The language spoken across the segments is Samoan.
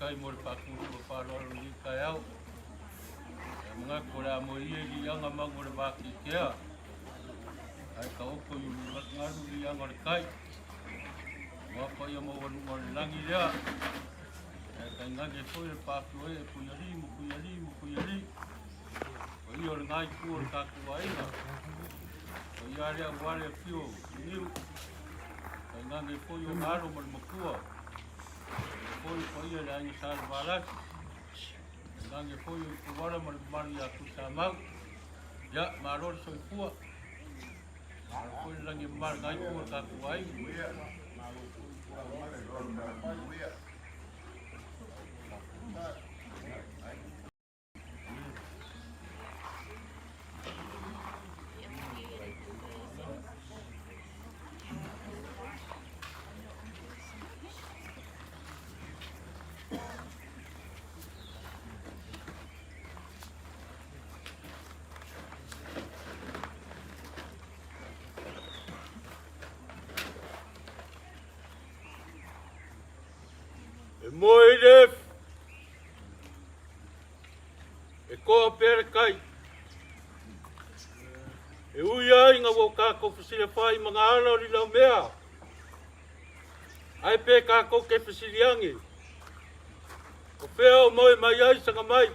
Faafetai mo le faatulima faaaloalo i lenei taeao. E manatu o le a moe ia i liiaga magu o le vateatea, ae taoto i ulugalu liiaga o le tai. Aua paia maualuga o le lagi lea, ae tainane foi le paafioee e Tuialii ma Tuialii ma Tuialii. Paia o lena itu o le tatou aiga, paia lea aua le afio o Niu, tainane foi ona alo ma le matua, foi paia i le aiga Sa Levalasi, tainane foi o Ituala ma le mamalu ia Tuisamau. Ia, malo le soifua, malo foi le lagi e mama i lena itu o le tatou aiga. E moe i le E koa pea le kai. E ui ai ina ua tatou fesilafai ma ngā ala o Lilaumea, ae pe tatou te fesili ane, o fea o moe mai ai Sagamai?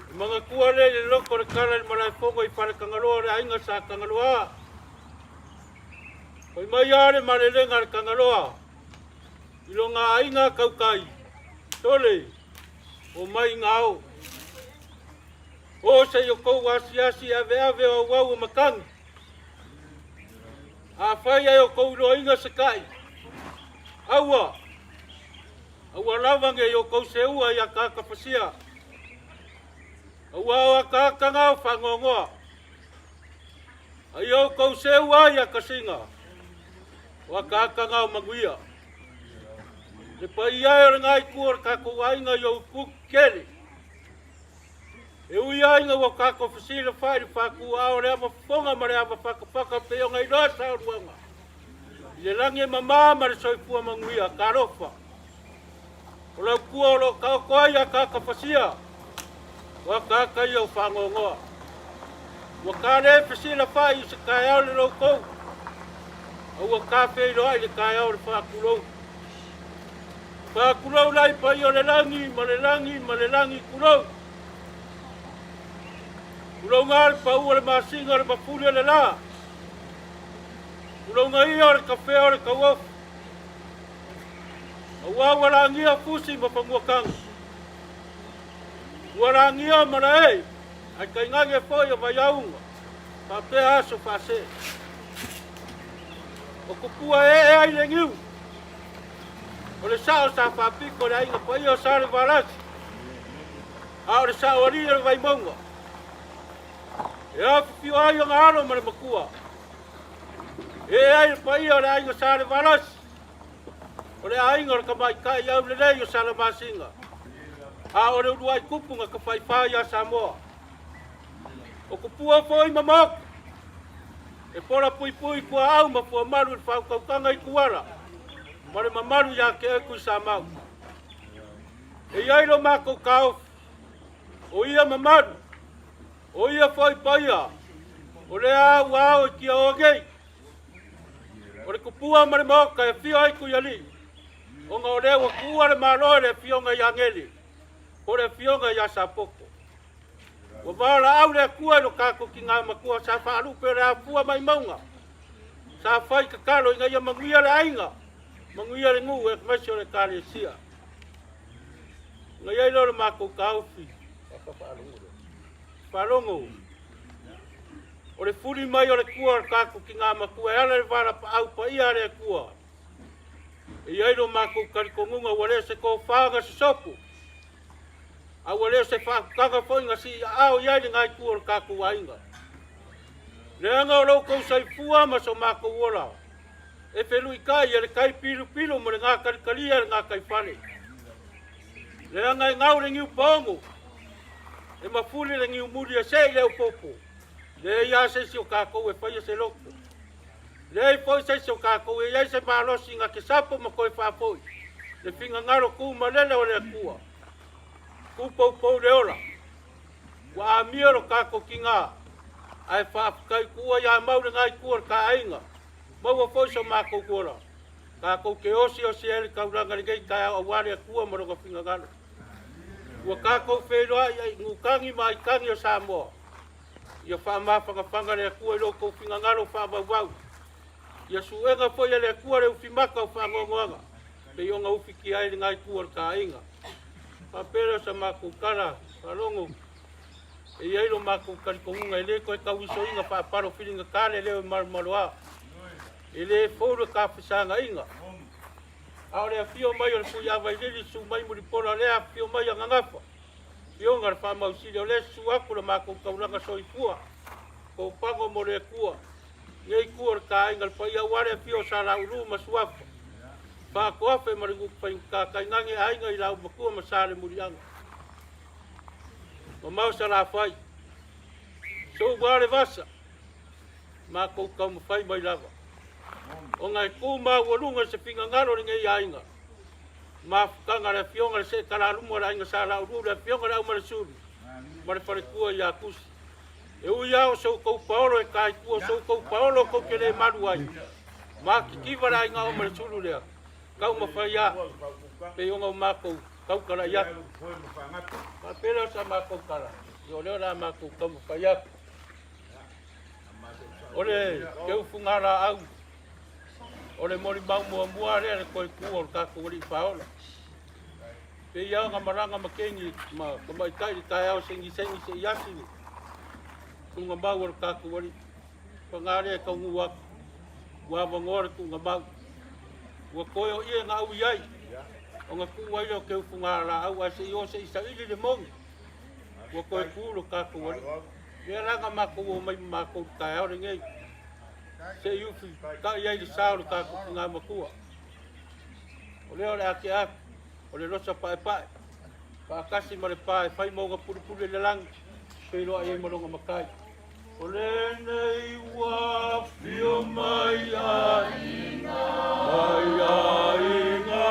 E manatua lea i le loto o le tala i le malaefono i Faletagaloa o le aiga Sa Tagaloa. Fai mai a le malelega a le Tagaloa, I lona aiga tautai, sole, omai ina ao. O se i outou asiasi aveave o auau o matagi. Afai ae outou iloaina se kai, aua, aua lava ne i outou seua i ataata fasia. Aua o ataata na o faanoanoa. A ia outou seua ai akasiga, o akaaka na o manuia. Le paia e o lena itu o le tatou aiga i ou itu tetele. E ui ai ina ua tatou fesilafai i le fatuaao o le ava fofoga ma le ava fatafata pei ona iloa saoluaga i le lagi e mama ma le soifua manuia. Talofa! O lau tua o lo o taoto ai akaaka fasia, o akaaka ia o faanoanoa. Ua ta le fesilafai i se taeao le loutou, a ua ta feiloai le taeao o le faatulou. Faatulou la i paia o le lagi ma le lagi ma le lagi, tulou. Tulouna le pau o le masina o le mafuli o le la. Tulouna ia o le kafea o le tauofu. Aua ua lagia fusi ma faguatagi. Ua lagia malae ae tainane foi o vaiauga faapea aso faasee. O tupua ee ai le niu. O le sao sa faapito le aiga paia o Salevalasi. A o le sao alii o le Vaimauga. E afifio ai ona alo ma le matua. E ai le paia o le aiga Salevalasi. O le aiga o le tamaitai aulelei o Salamasina, a o le uluai tupu na tafaifā ia Samoa. O tupua foi ma maota, e pola puipui tuaau ma fuamalu i le faautautaga i Tuala ma le mamalu ia te oe Tuisamau. E i ai lo matou taofi, o ia mamalu, o ia foi paia, o lea ua ao i Tiaoa nei. O le tupua ma le maota e afio ai Tuialii, ona o lea ua tuua le Malo e le afioga ia Gele, po o le afioga ia Sapoto. Ua valaau le Atua i lo tatou tina matua sa faalupe o le afua mai mauga, sa fai tatalo ina ia manuia le aiga, manuia le nuu aemaise o le Ekalesia. Ona i ai lea o le matou taofi, faalogo. O le fuli mai o le tua o le tatou tina matua e ala i le valapaau paia a le Atua. E i ai lo matou talitonuga ua le o se tofa na sosopo, a ua le o se faatutaga foi na siiaao i ai lena itu o le tatou aiga. Leaga o lo outou soifua ma so matou ola, e feluitai e le tai pilupilu ma le gatalitalia e le gataifale. Leaga e gau le niu paogo, e mafuli le niu muli e see i le aupopo. Leai lava se isi o tatou e faia se loto. Leai foi se isi o tatou e i ai se malosi na te sapo ma toe faafoi. Le finagalo tu malele o le Atua, tupoupou le ola, ua amia lo tatou tiga, ae faafetai tuua ia mau lena itu o le ta aiga, maua foi so matou ola, tatou te osiosi ai le taulaga i lenei taeao aua le Atua ma Lona finagalo. Ua tatou feiloai ai i Nutagi ma Aitagi o Samoa, ia faamafanafana le Atua i lo outou finagalo faavauvau. Ia suega foi e le Atua le ufimata o faanoanoaga, pei ona ufitia ai lena itu o le ta aiga. Faapea lea o sa matou tala faalogo, e i ai lo matou talitonuga e le toe tauisoina faapalo filigata le leo e malomaloa, e le fou le ta fesagaiga. A o le afio mai o le Fuiavailili susu mai Mulipola lea afifio mai Agagafa, Afioga le Faamausili o lea susu atu le matou taulaga soifua, topago mo le Atua, Nei tua o le ta aiga le paia aua le afio o Saleulu ma Suafa, Faatoafe ma le Nukufaigata, tainane aiga i Laumatua ma Salemuliaga. Mamao Salafai, soua le vasa, matou taumafai mai lava. Ona e tu maualuga se finagalo o lenei aiga, mafutaga le afioga le Seetalalumu a le aiga Saleulu, le afioga le Aumalesuli ma le faletua ia Tusi. E ui lava o se outou paolo e ta i tua, o se outou paolo tou te le malu ai, matitiva le aiga o ma le sulu lea, taumafai a, pei ona o matou tautalai atu. Faapea lea o sa matou tala, ia o lea o le a matou taumafai atu. O le teufuga laau, o le molimau muamua lea le toe tu o le tatou alii paola. Pei lava ona malaga ma keini ma tamaitai i le taeao segisegi se i asi le tuugamau o le tatou alii. Paga lea e taunuu atu, ua avanoa le tuugamau. Ua toe o ie na ui ai, ona tuu ai lea o teufuga laau ae se i o se i saili le moni, ua toe tu lo tatou alii. Lea la na matou o mai ma matou i le taeao lenei, se i ufi tai ai le sa o le tatou tina matua. O lea o le a tea atu, o le losa paepae, faatasi ma le pa e fai ma ona pulupulu i le lagi, feiloai ai ma lona matai. O lenei ua afio mai aiga, mai aiga,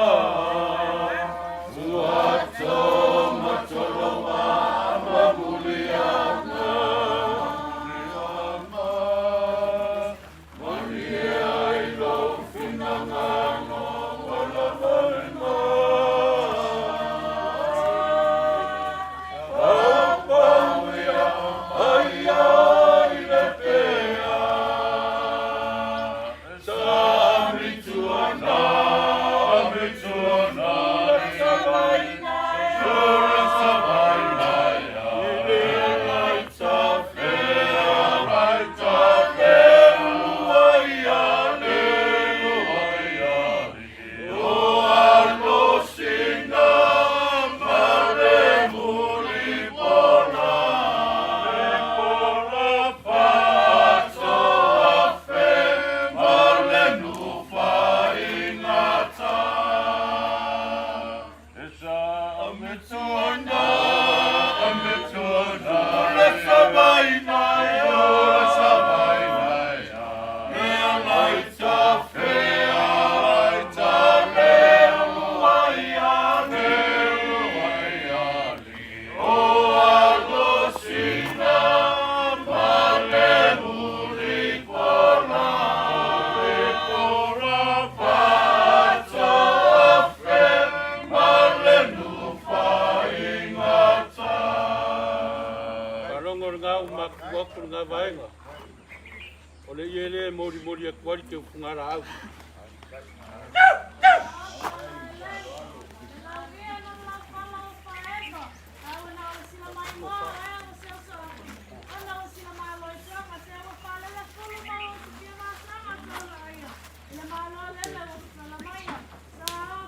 ua toma toloma ma muliaga. Faalogo lena ua matutua atu lena vaega. O le ie lea e molimoli atu ai le teufuga laau.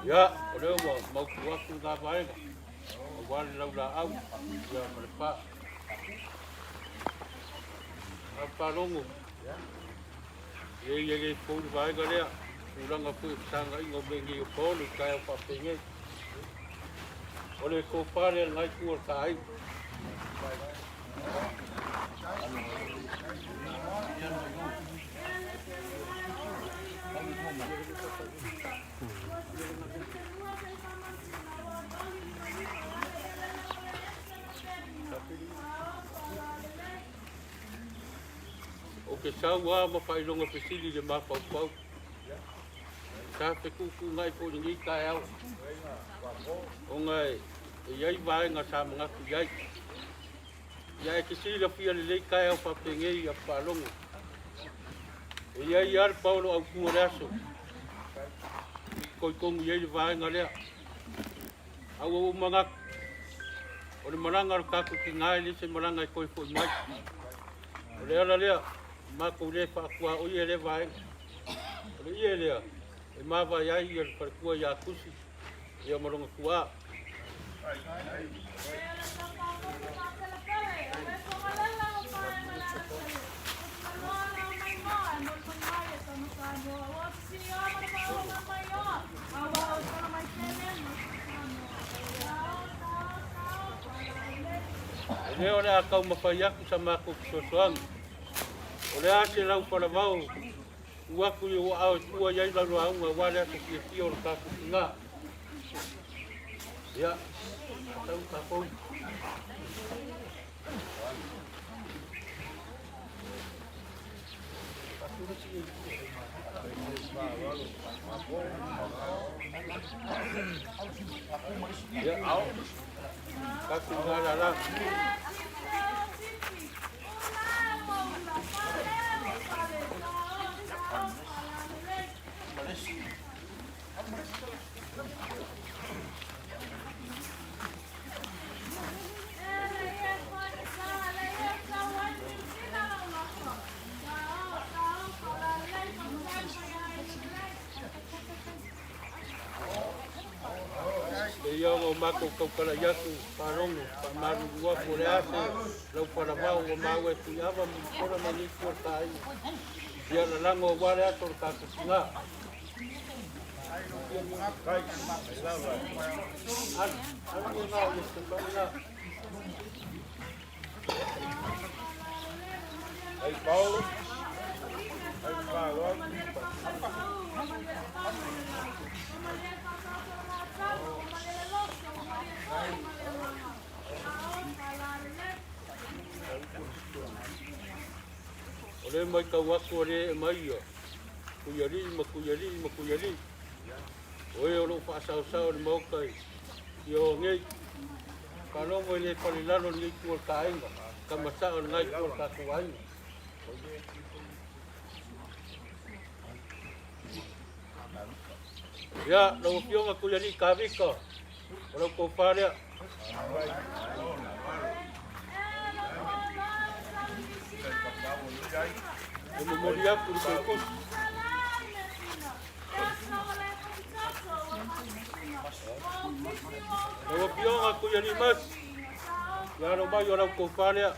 Ia, o lea ua mautu atu lena vaega, aua le laulaau, ia ma le pa. A faalogo, e i e le fou le vaega lea, tulaga foi o fesagaiga o mea nei o paolo i taeao faapenei. O le tofa lea lena itu o le ta aiga. te sau lava ma faailoga fesili i le mafaufau. Sa fetuutuunai foi i lenei taeao ona e i ai vaega sa manatu i ai. Ia ae te silafia lelei taeao faapenei i afafaalogo. E i ai lava le paolo autu o le aso e fitoitonu i ai le vaega lea. A ua ou manatu, o le malaga a lo tatou tina e le se malaga e toe foi mai. O le ala lea, matou le faatuaoia lea vaega. O le ie lea e mavae ai le faletua ia Tusi ia ma lona tuaa. E le o le a taumafai atu sa matou fesoasoani. O le a se lau falavao tuu atu i ou aao e tua i ai lau lauga aua le aso fiafia o le tatou tina. Ia, tau tatou. Ia, tatou galala. E ia ona o matou tautala i atu faalogo faamalulu atu o le a se laufalavao ua maua e Tuiava ma Mulipola ma lenei itu o le ta aiga. Ia lalago aua le aso o le tatou tina. Alu, alu lena o le lena. Ai Paolo, ai Paolo. O lea e matau atu o lea e aumai ia Tuialii ma Tuialii ma Tuialii. O e o lo o faasaosao i le Maota i Ioa nei. Faalogo e le falelalo lenei itu o le ta aiga, tama sao lena itu o le tatou aiga. Ia, lau Afioga Tuialii Kavika, o lau tofa lea. E momoli atu le toetusi. Lau Afioga Tuialii Masi, ia alo mai o lau tofa lea.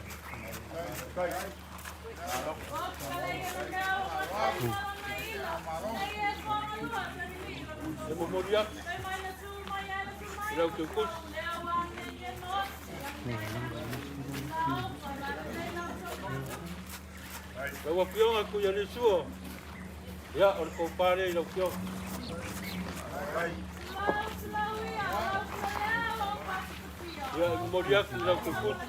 E momoli atu i lau teutusi. Lau Afioga Tuialii Sua, ia o le tofa lea i lau Afioga. Ia e momoli atu i lau teutusi.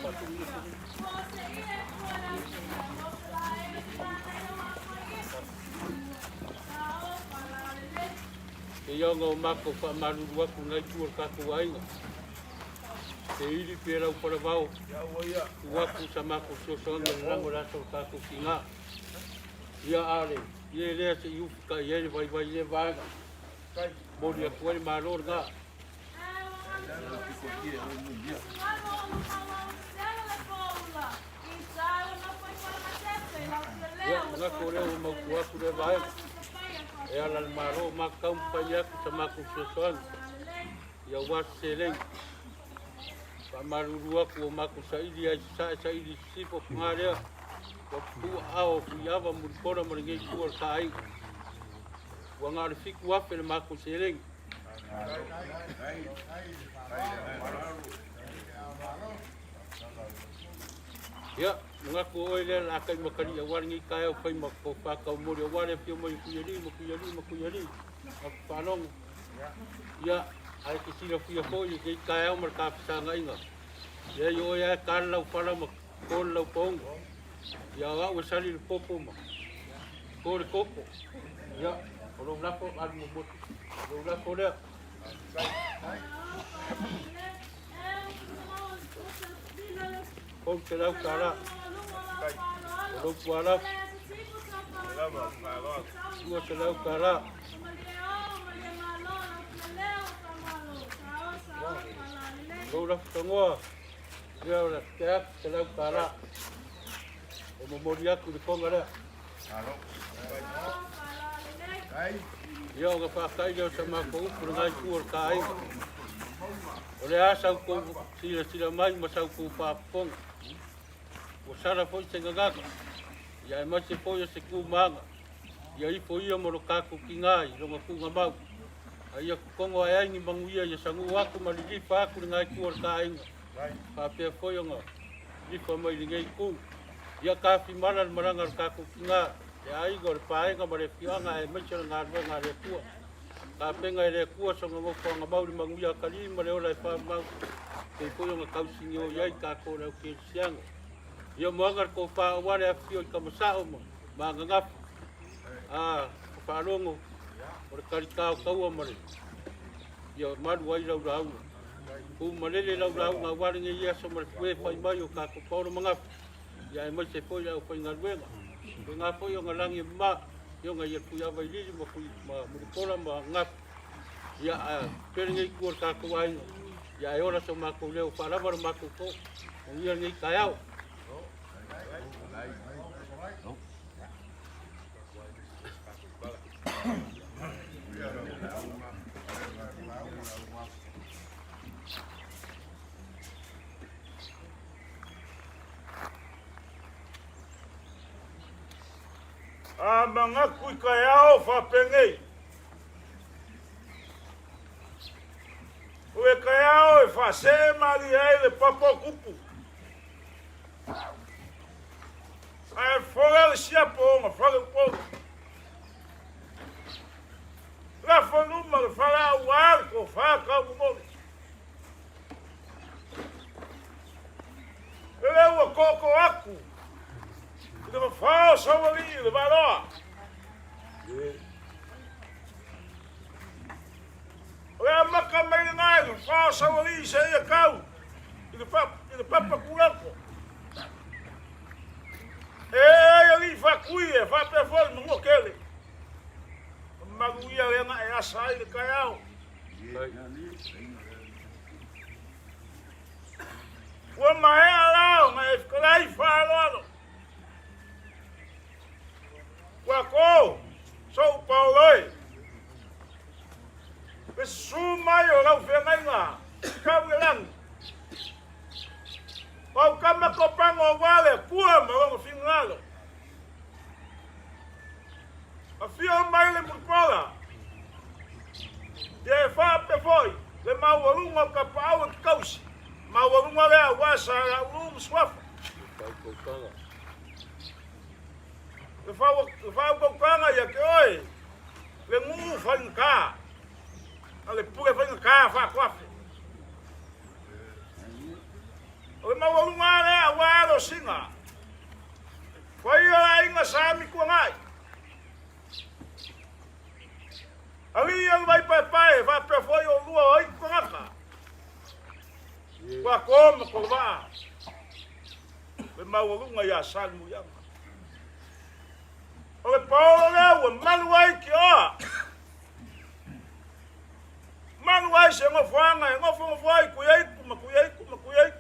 Kei ona o matou faamalulu atu i nai tu o le tatou aiga. Te ili pe lau falavao, tu atu sa matou fesoasoani i le lago le aso o le tatou tina. Ia a le ie lea se i ufi kai ai le vaivai i lea vaega. Momoli atu ai le malo lena. Ia, manatu o lea ua mautu atu lea vaega. E ala le Malo, ma taumafai atu sa matou fesoasoani ia aua se seleni. Faamalulu atu ua matou saili ai sasae saili i sisifo paga lea ua pupuu aao o Fuiava Mulipola ma lenei itu o le ta aiga. Ua na o le $7,000 le matou seleni. Ia, manatu o oe lea la kai makali aua lenei taeao fai ma tofa taumoli aua le afio mai o Tuialii ma Tuialii ma Tuialii ma Faalogo. Ia, ae te silafia foi lenei taeao ma le ta fesagaiga. Leai o oe lava e ta le laufala ma to le laupaoga. Ia o au e sali le popo ma to le koko. Ia, o lou lafo alu momotu. Lou lafo lea. $300. O lou pualafo. $200. Lou lafo tagoa. Ia o le te atu $100. O momoli atu le konga lea. Ia o ka whaakai leo sa mākou upu le ngai tua o le kāinga. O le a sau kou sila sila mai ma sau kou whaapoponga. Ua sala foi se gagana. Ia e maise foi o se kūmāga. Ia ifo ia mo lo kākou ki ngā i longa kūnga mau. A ia kukongo ai ai ni manguia ia sangu aku ma lilifa aku le ngai tua o le kāinga. Whaapea foi o ngā lifa mai le ngei kū. Ia ka mala le malaga le kākou ki ngā. Le aiga o le paega ma le fioanga e maise le ngā luenga le kua. Ka penga e le kua songa ngofo anga mauri manguia kali ma le ola e wha mau. Te foi o ngā kausingi o iai ka kō rau ke sianga. Ia moanga le kō wha o wale a fio i ka masao ma ma nganga. A o whaarongo o le karikao kaua ma le ia maru ai rau rāunga. Ku malele rau rāunga wale nge ia so ma le fue whai mai o ka ko paoro mangapu. Ia e mai se foi au whai ngaruenga. Ko ngā foi o ngā langi ma i o ngā ia kui awa i lili ma kui ma muripola ma ngapu. Ia a pere ngei kua ka ko ainga. Ia e ora so mākou leo whaarawa ro mākou ko. O ngia ngei kai au. A mangaku i ka ao whapengei. O e ka ao e whase mari ai le papa o kupu. A e fora le siapo o nga whare upou. La whanuma le whara au ar ko whākau mori. E leu a koko aku. I te whawhao sawali i le varoa. O le amaka mai le ngai, le whawhao sawali i se ia kau. I le papa, i le papa kulako. E ai ali whakui e whapea foi mango kele. Maru ia le nga e asa ai le kai ao. Ua maea lao nga e whakalai whaaloalo. Ua kō, so paoloi. Le su mai o lau whengainga, kau le langi. Pau kama ko pango wale kua ma longa fingalo. A fio mai le muripola. Ia e whaape foi, le maualunga o ka paau e ki kausi. Maualunga lea ua sa la ulu mswafa. Le whau kaukanga ia ke oe, le nguu whainga kā. A le pure whainga kā whaakuafe. O le maualunga lea ua alo singa. Whai o la inga sa mi kua ngai. Ali ia vai pai pai, vai pe foi o lua oi kongaka. Kua koma ko va. Le maualunga ia sa mu ianga. O le paolo lea ua malu ai ki oa. Malu ai se ngofoanga e ngofo ngofo ai kui ai ku ma kui ai ku ma kui ai ku.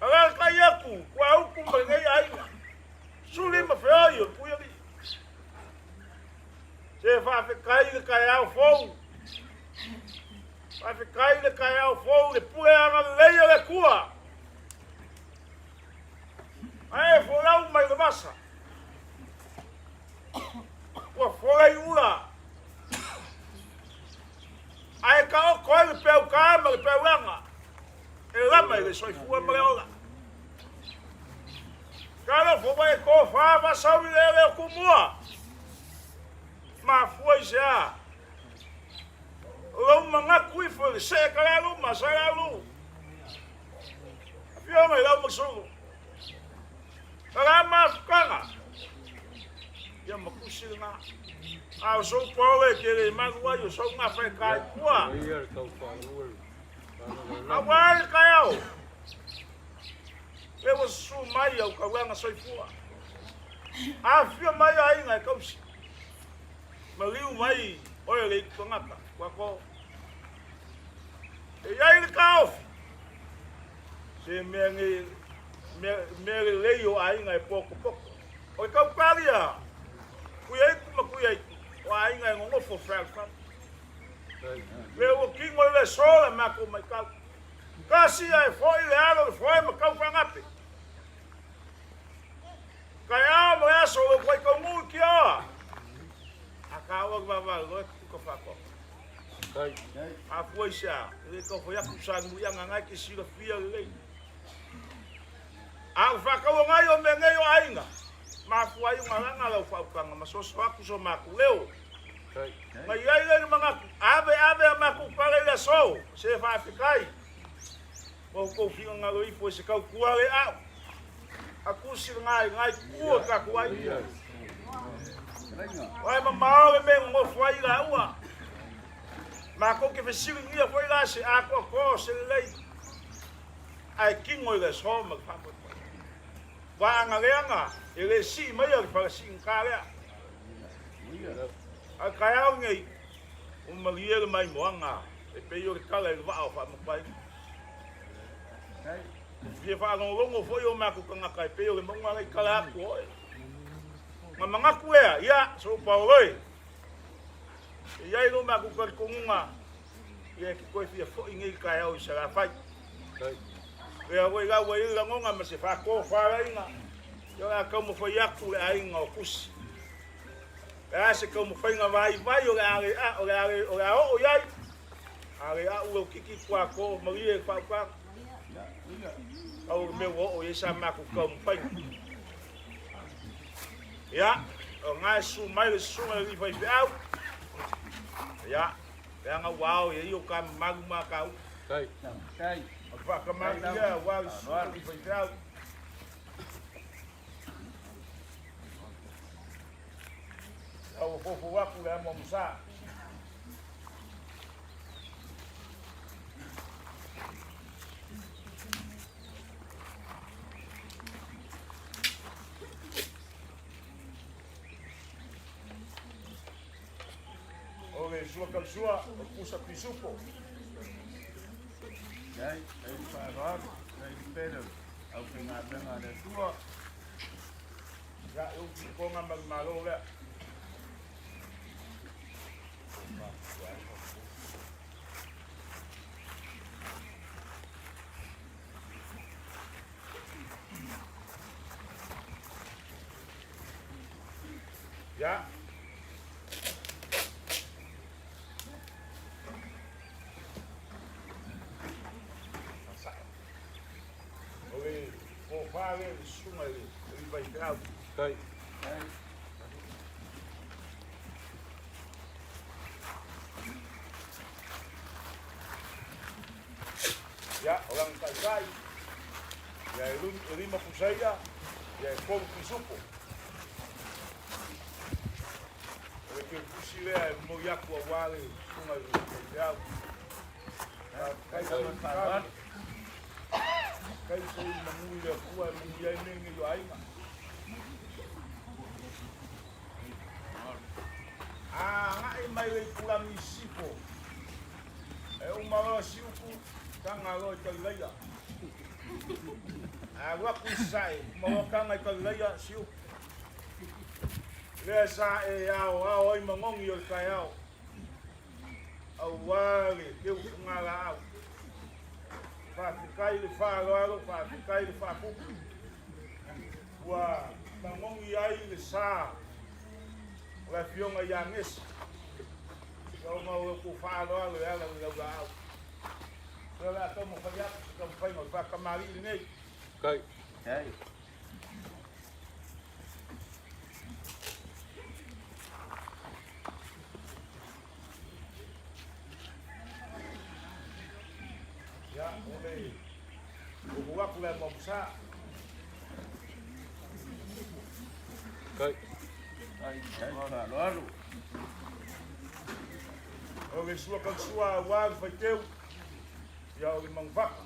Ala kai aku, kua uku ma ngei ai. Suli ma feoi o kui ali. Se whawhekai le kai au fou. Whawhekai le kai au fou, le pue anga leia le kua. Ae folau mai le vasa. Ua forai ula. Ae ka o koe le peu ka ma le peu langa. E lama i le soifua ma le ola. Ka lo fo mai ko wha vasau i le le o kumua. Ma fua i se a. Lau mangaku ifo le se ka lalu ma sa lalu. Fio mai lau masulu. Ala mafutaga. Ia ma kusi lena. A o sou paole ke le malu ai o sou gafa e kai kua. Aua le taeao. Le ua susu mai au tauaga soifua. Afifio mai aiga e tausi. Maliu mai oe le itu tagata. Ua ko. E iai le taofi. Se mea nei mea lelei o aiga e potopoto. O le tautalia, Tuiaitu ma Tuiaitu, o aiga e nonofo fealofani. Lea ua kino i le aso le matou matau. Tasi ae foi le alo i le foe ma tau faagape. Taeao ma le aso o lou faitaunuu i Tiaoa. A taua le vaavaaloloa e tutuka faatoa. Afua i se a, e le tau fai atu sa nuiaga na e te silafia lelei. A o le faatauagai o mea nei o aiga, mafua ai ona laga lau faautaga ma soso atu so matou leo. Na i ai lea i le manatu, ave ave a matou pale i le aso, se faafetai. Ua outou finagalo ifo i se tautua le au. A tusi lena i lena itu o tatou aiga. Ua e mamao le mea e nonofo ai laua. Matou te fesiligia foi la se atoatoa o se lelei. Ae kino i le aso ma le faamoemoe. Vaega leaga e le sii maia le falasiigata lea. A o le taeao lenei, ua malie le maimoaga e pei o le tala i le vaa o Faamapaina. Fia faalogologo foi o matou tagata e pei o le mauga lea i tala atu o oe. Na manatu lea, ia, sou paolo e, e i ai lo matou talitonuga, ia e te toe fia foi nei i le taeao i Salafai. Lea foi la ua i ai le lagona ma se faatofalaiga, ia o le a taumafai atu le aiga o Kusi. Le a se taumafaiga vaivai o le a le a, o le a le, o le a oo i ai, a le a'u lau kiki kuato malie le faautaga. Pau o le mea ua oo i ai sa matou taumafaiga. Ia, o lena e susu mai le susuga i le alii faifeau. Ia, leaga ua ao i ai o ta mamalu ma ta upu. O le faatamalii lea aua le susuga i le alii faifeau. Ia ua foufou atu le amuamusa. O le sua kausua, o pusa pisupo. Ai, ai whaararu, ai pere, au whai ngā menga le tua. Ia, e uki konga ma le malo lea. Ia. O le tofa lea i le susuga i le alii faifeau. Ia, o lana taitai, ia e 5 pusaia, ia e 3 pisupo. O le keukusi lea e momoli atu aua le susuga i le faifeau. Faafetai mo le tatalo. Faafetai foi i manu i le Atua e manuia ai mea nei o aiga. A agai mai le itulagi i sisifo, e uma loa siupu, taga loa i Kalilaia. A alu atu i sasae, uma loa taga i Kalilaia, siupu. Lea sa e aoao ai manogi o le taeao, aua le teufuga laau. Faafetai le faaaloalo, faafetai le faapupu. Ua manogi ai le sa o le afioga ia Gesi, ona o le outou faaaloalo e ala i le laulaau. O le a taumafai atu se taumafaiga o le faatamalii lenei. Ia, o le upu atu le amuamusa. Kai. Faaaloalo. O le sua kausua auā le faiteu, ia o le manuvaka.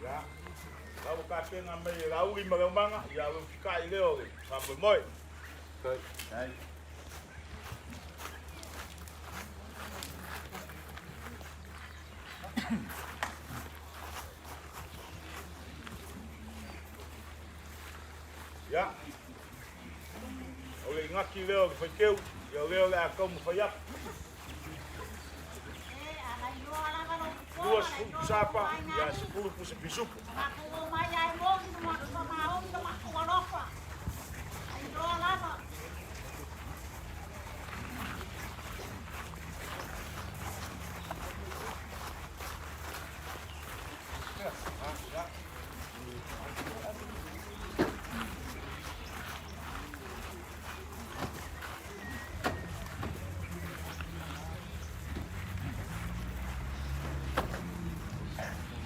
Ia, la ua tapena mai e Laauli ma Leomaga, ia o le usitai lea o le faamoemoe. Kai. Ia, o le igaki lea o le faiteu, ia o lea o le a taumafai atu. 20 pusa apa, ia 10 pusa pisupo.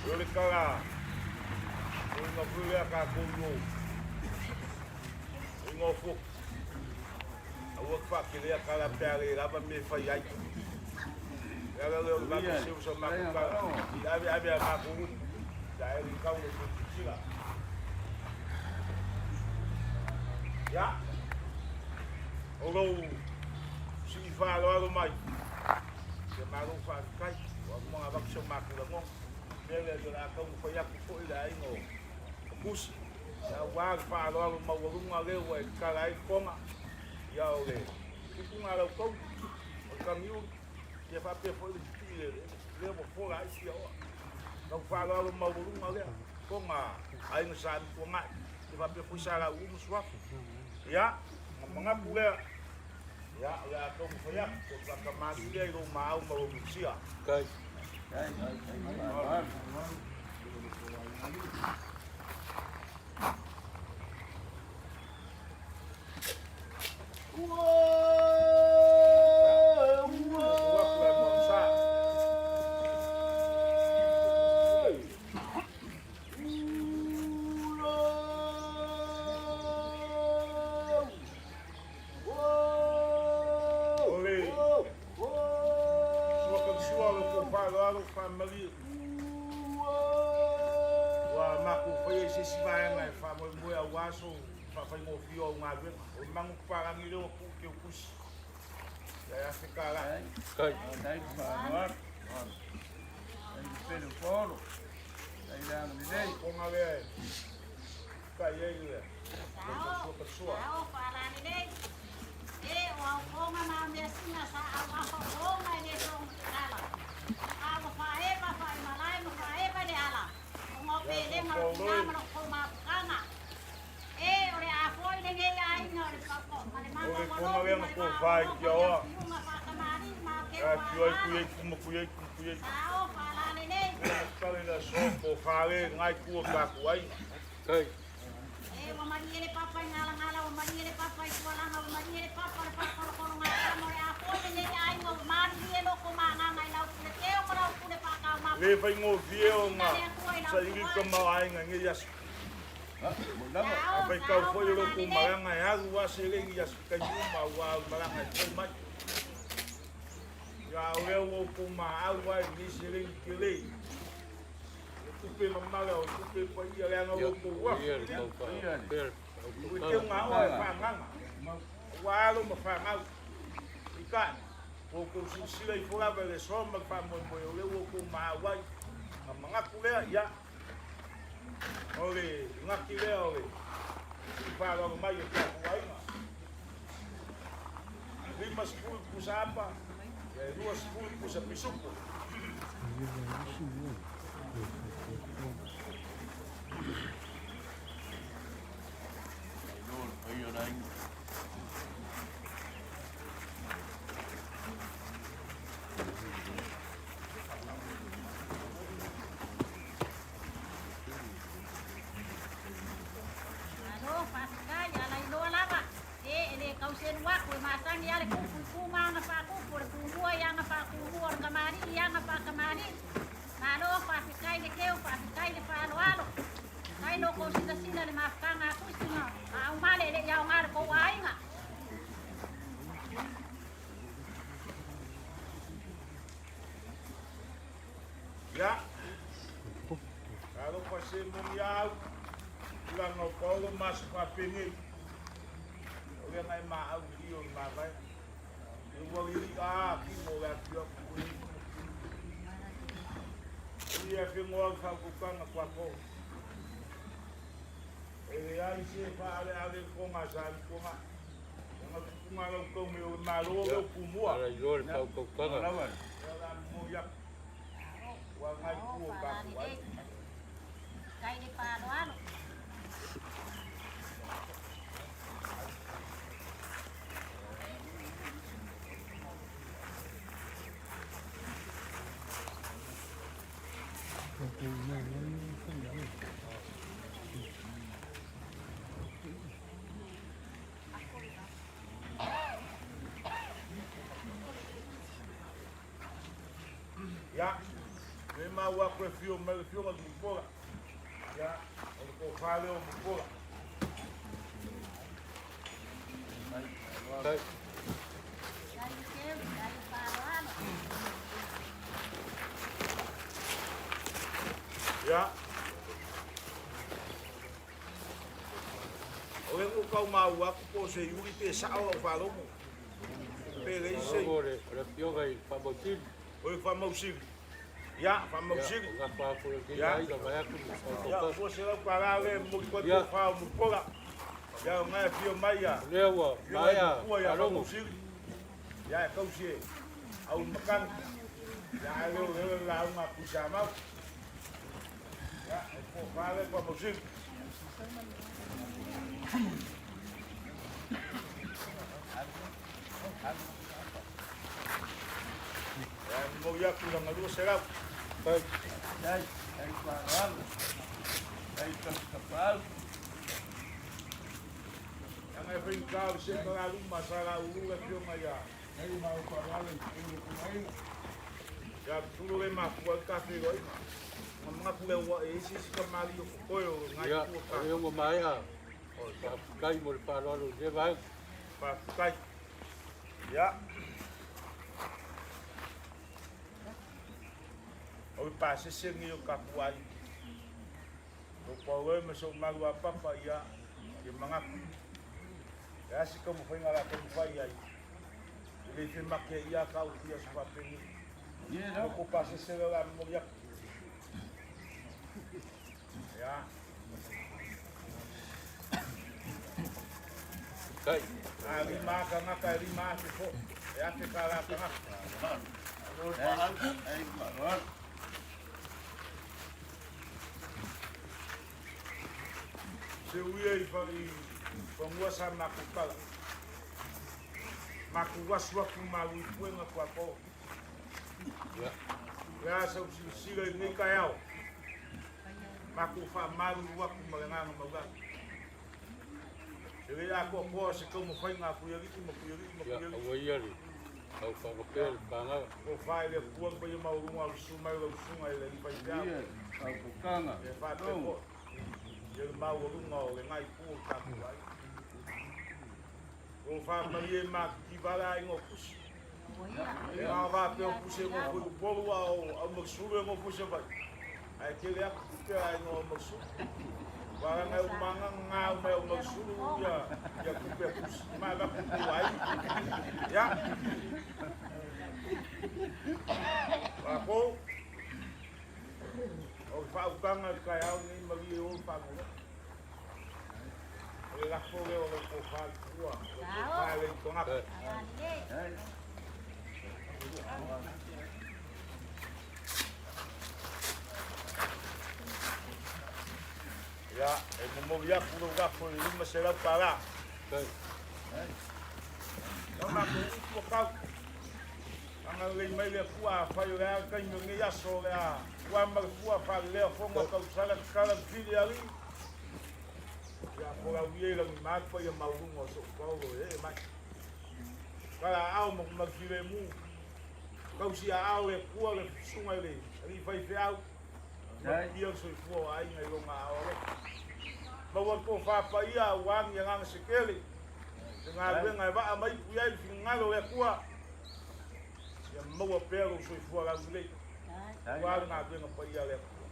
O le tala, o le foi lea tatou i o i Norfolk. Aua te faatelea tala pe a le lava mea e fai ai. O le ala lea o le matou seu sa matou tala, i ave ave a matou upu, ia e litau le silasila. Ia, o lou sii faaaloalo mai, ia malo faafetai, ua uma ona avatu so matou lagona. O le mea lea o le a taumafai atu foi le aiga o Pusi, ia aua le faaaloalo maualuga lea ua e tatala ai le toga, ia o le tupuga a lau tauli, o le Tagiuli, ia faapea foi le pipii le lea ua fola ai fiaoa. Lau faaaloalo maualuga lea, toga a aiga Sa Amituanai, ia faapea foi Sa Lauulu ma Suafa. Ia, ona manatu lea, ia o le a taumafai atu, o le faatamalii lea i lou maau ma lou misia. Kai. Ua atu le Manusa. O le sua kausua o le tou faaaloalo faamalie ua matou faia i se isi vaega e faamoemoe aua so faafaigofie o au galuega. O le manupapalagi lea ua tuu i Teukusi ia e $1,000. Kai. Fofoga lea e tai ai le sua kasua. O le fofoga lea na tofa i Tiaoa. Ia afio ai Kuieiku ma Kuieiku ma Kuieiku. Lea na tatala i le aso, tofa le lena itu o le tatou aiga. Kai. E le faigofie ona saili tamaoaiga i nei aso. A faitau foi o lo outou malaga e alu lava seleni i aso taimi uma aua o le malaga e fou mai. Ia a o lea ua outou maau lava i lenei seleni tele. O tupe mamala o tupe paia leaga o lo outou uafu. Ia le taufa. Pea le Ua teu gaoa e faaagaga, ua alo ma fanau. Peitai, ua outou silasila ifo lava i le aso ma le faamoemoe o lea ua outou maau ai. Ona manatu lea, ia, o le gati lea o le sii faaaloalo mai o tatou aiga. 50 pusa apa, ia e 20 pusa pisupo. Faafetai le keu, faafetai le faaaloalo. Faafetai lo kou silasila i le mafutaga a Kusi ma Aumale e le i aoga i le kou aiga. Ia, talofa se moni au, tulaga o Paolo ma aso faapenei. O lea na e maau i o le mavae. E ua lili a kimo o le atu atu. O ia whengoa o whaukukanga kua ko. E leai se whaale ale konga sa i konga. Nga tupunga lau kau me o le malo leo pumua. Ala iloa le faautautaga. Lava. Ia la mo ia. Ua ngai ku o ka ku ai. Faafetai le faaaloalo. Ia, le mau aku e fio mai le fioga le mupola. Ia, o le kofā leo mupola. Faafetai. Faafetai le keu, faafetai le faaaloalo. Ia. O le kau mau aku po se yuri pe sao au whalomo. Pe le se. Alogo le o le afioga i le Faamausili. O le whamausili. Ia, whamausili. Ia, o gafa aku le Ia. aiga vae atu le Ia, faautautaga. po se lau kara le mo koe Ia. po whao mupola. Ia, o ngai fio mai ia. O lea ua Fio mai maea mupua ia alogo. whamausili. Ia, e kausi e. Au makani. Ia, e leo leo la unga kusa mau. Ia, e po whale whamausili. Ia, mo ia kula ngalua se lau. Faafetai. Dai, dai faaaloalo. Dai taputapau. Ia ngai whainga se kala luma sa la ulu le fio mai ia. Dai mau faaaloalo i le kumaiga. Ia tulu le mafua i kafe roi. Nga mga kule ua e isi isi ka mali o kokoe o ngai Ia, kua o ka. lea ua maea. Faafetai mo le faaaloalo i lea vaega. Whawhikai. Ia. O le pasese ni o kapuai. O paure me so malu a papa ia i mangaku. Ia si ka mo whainga la ka mo whai ai. I le whima make ia ka u ia sa whapeni. Ia, O ko pasese le la mo ia. Ia. Faafetai. A rima ka ngaka e rima ake fo. E ake ka la ka ngaka. Dai faaaloalo. Se uia i wha i whangua sa maku kala. Maku wasu aku malu i puenga kua ko. Ia. Lea sa usilasila i nei kai ao. Maku wha malu aku ma le nganga maulani. Se le ako koa se kau mawhai ngā kuiariki ma kuiariki ma Ia, kuiariki. aua ia le au faagapea le pagaga. Ko whae le kuang pa ia maurunga o su mai o sunga i le i whai peau. Ia, faukokanga. E wha pe ko. Ia le maurunga o le ngai pua ka kuai. Ko wha mai e ma ki wala i ngō kusi. E ngā wā pe o kusi ngō fui upolu a o au maksuru e ngō kusi vai. Ai ke le aku kupe ai ngō maksuru. Wala ngai umanga ngā mai o maksuru ia ia kupe kusi. Ma va kupu ai. Ia. Wā ko. O whaukanga kai au nei mari e o whango. O le lafo le o le ko whai kua. O le ko whai le tonga. Faafetai. Agalelei. Dai. Ia, e momori aku lau lafo i lima se lau pala. Faafetai. No ma ko upu o kau. Anga lei mai le fua a whai o le a kai me ngei aso le a. Ua ma le fua wha lea fonga kau sala kala fili ali. Ia ko lau ie langi mākpa ia maurunga o so paulo e mai. Kala au ma ma file mu. Kau si a au le kua le sunga le ali whai fe au. Manuia le soifua o aiga i lona aao alofa. Maua le tofa paia aua ni agaga se tele, se galuega e vaa ma ipu i ai le finagalo o le Atua. Ia maua pea lou soifua laulelei aua le galuega paia a le Atua.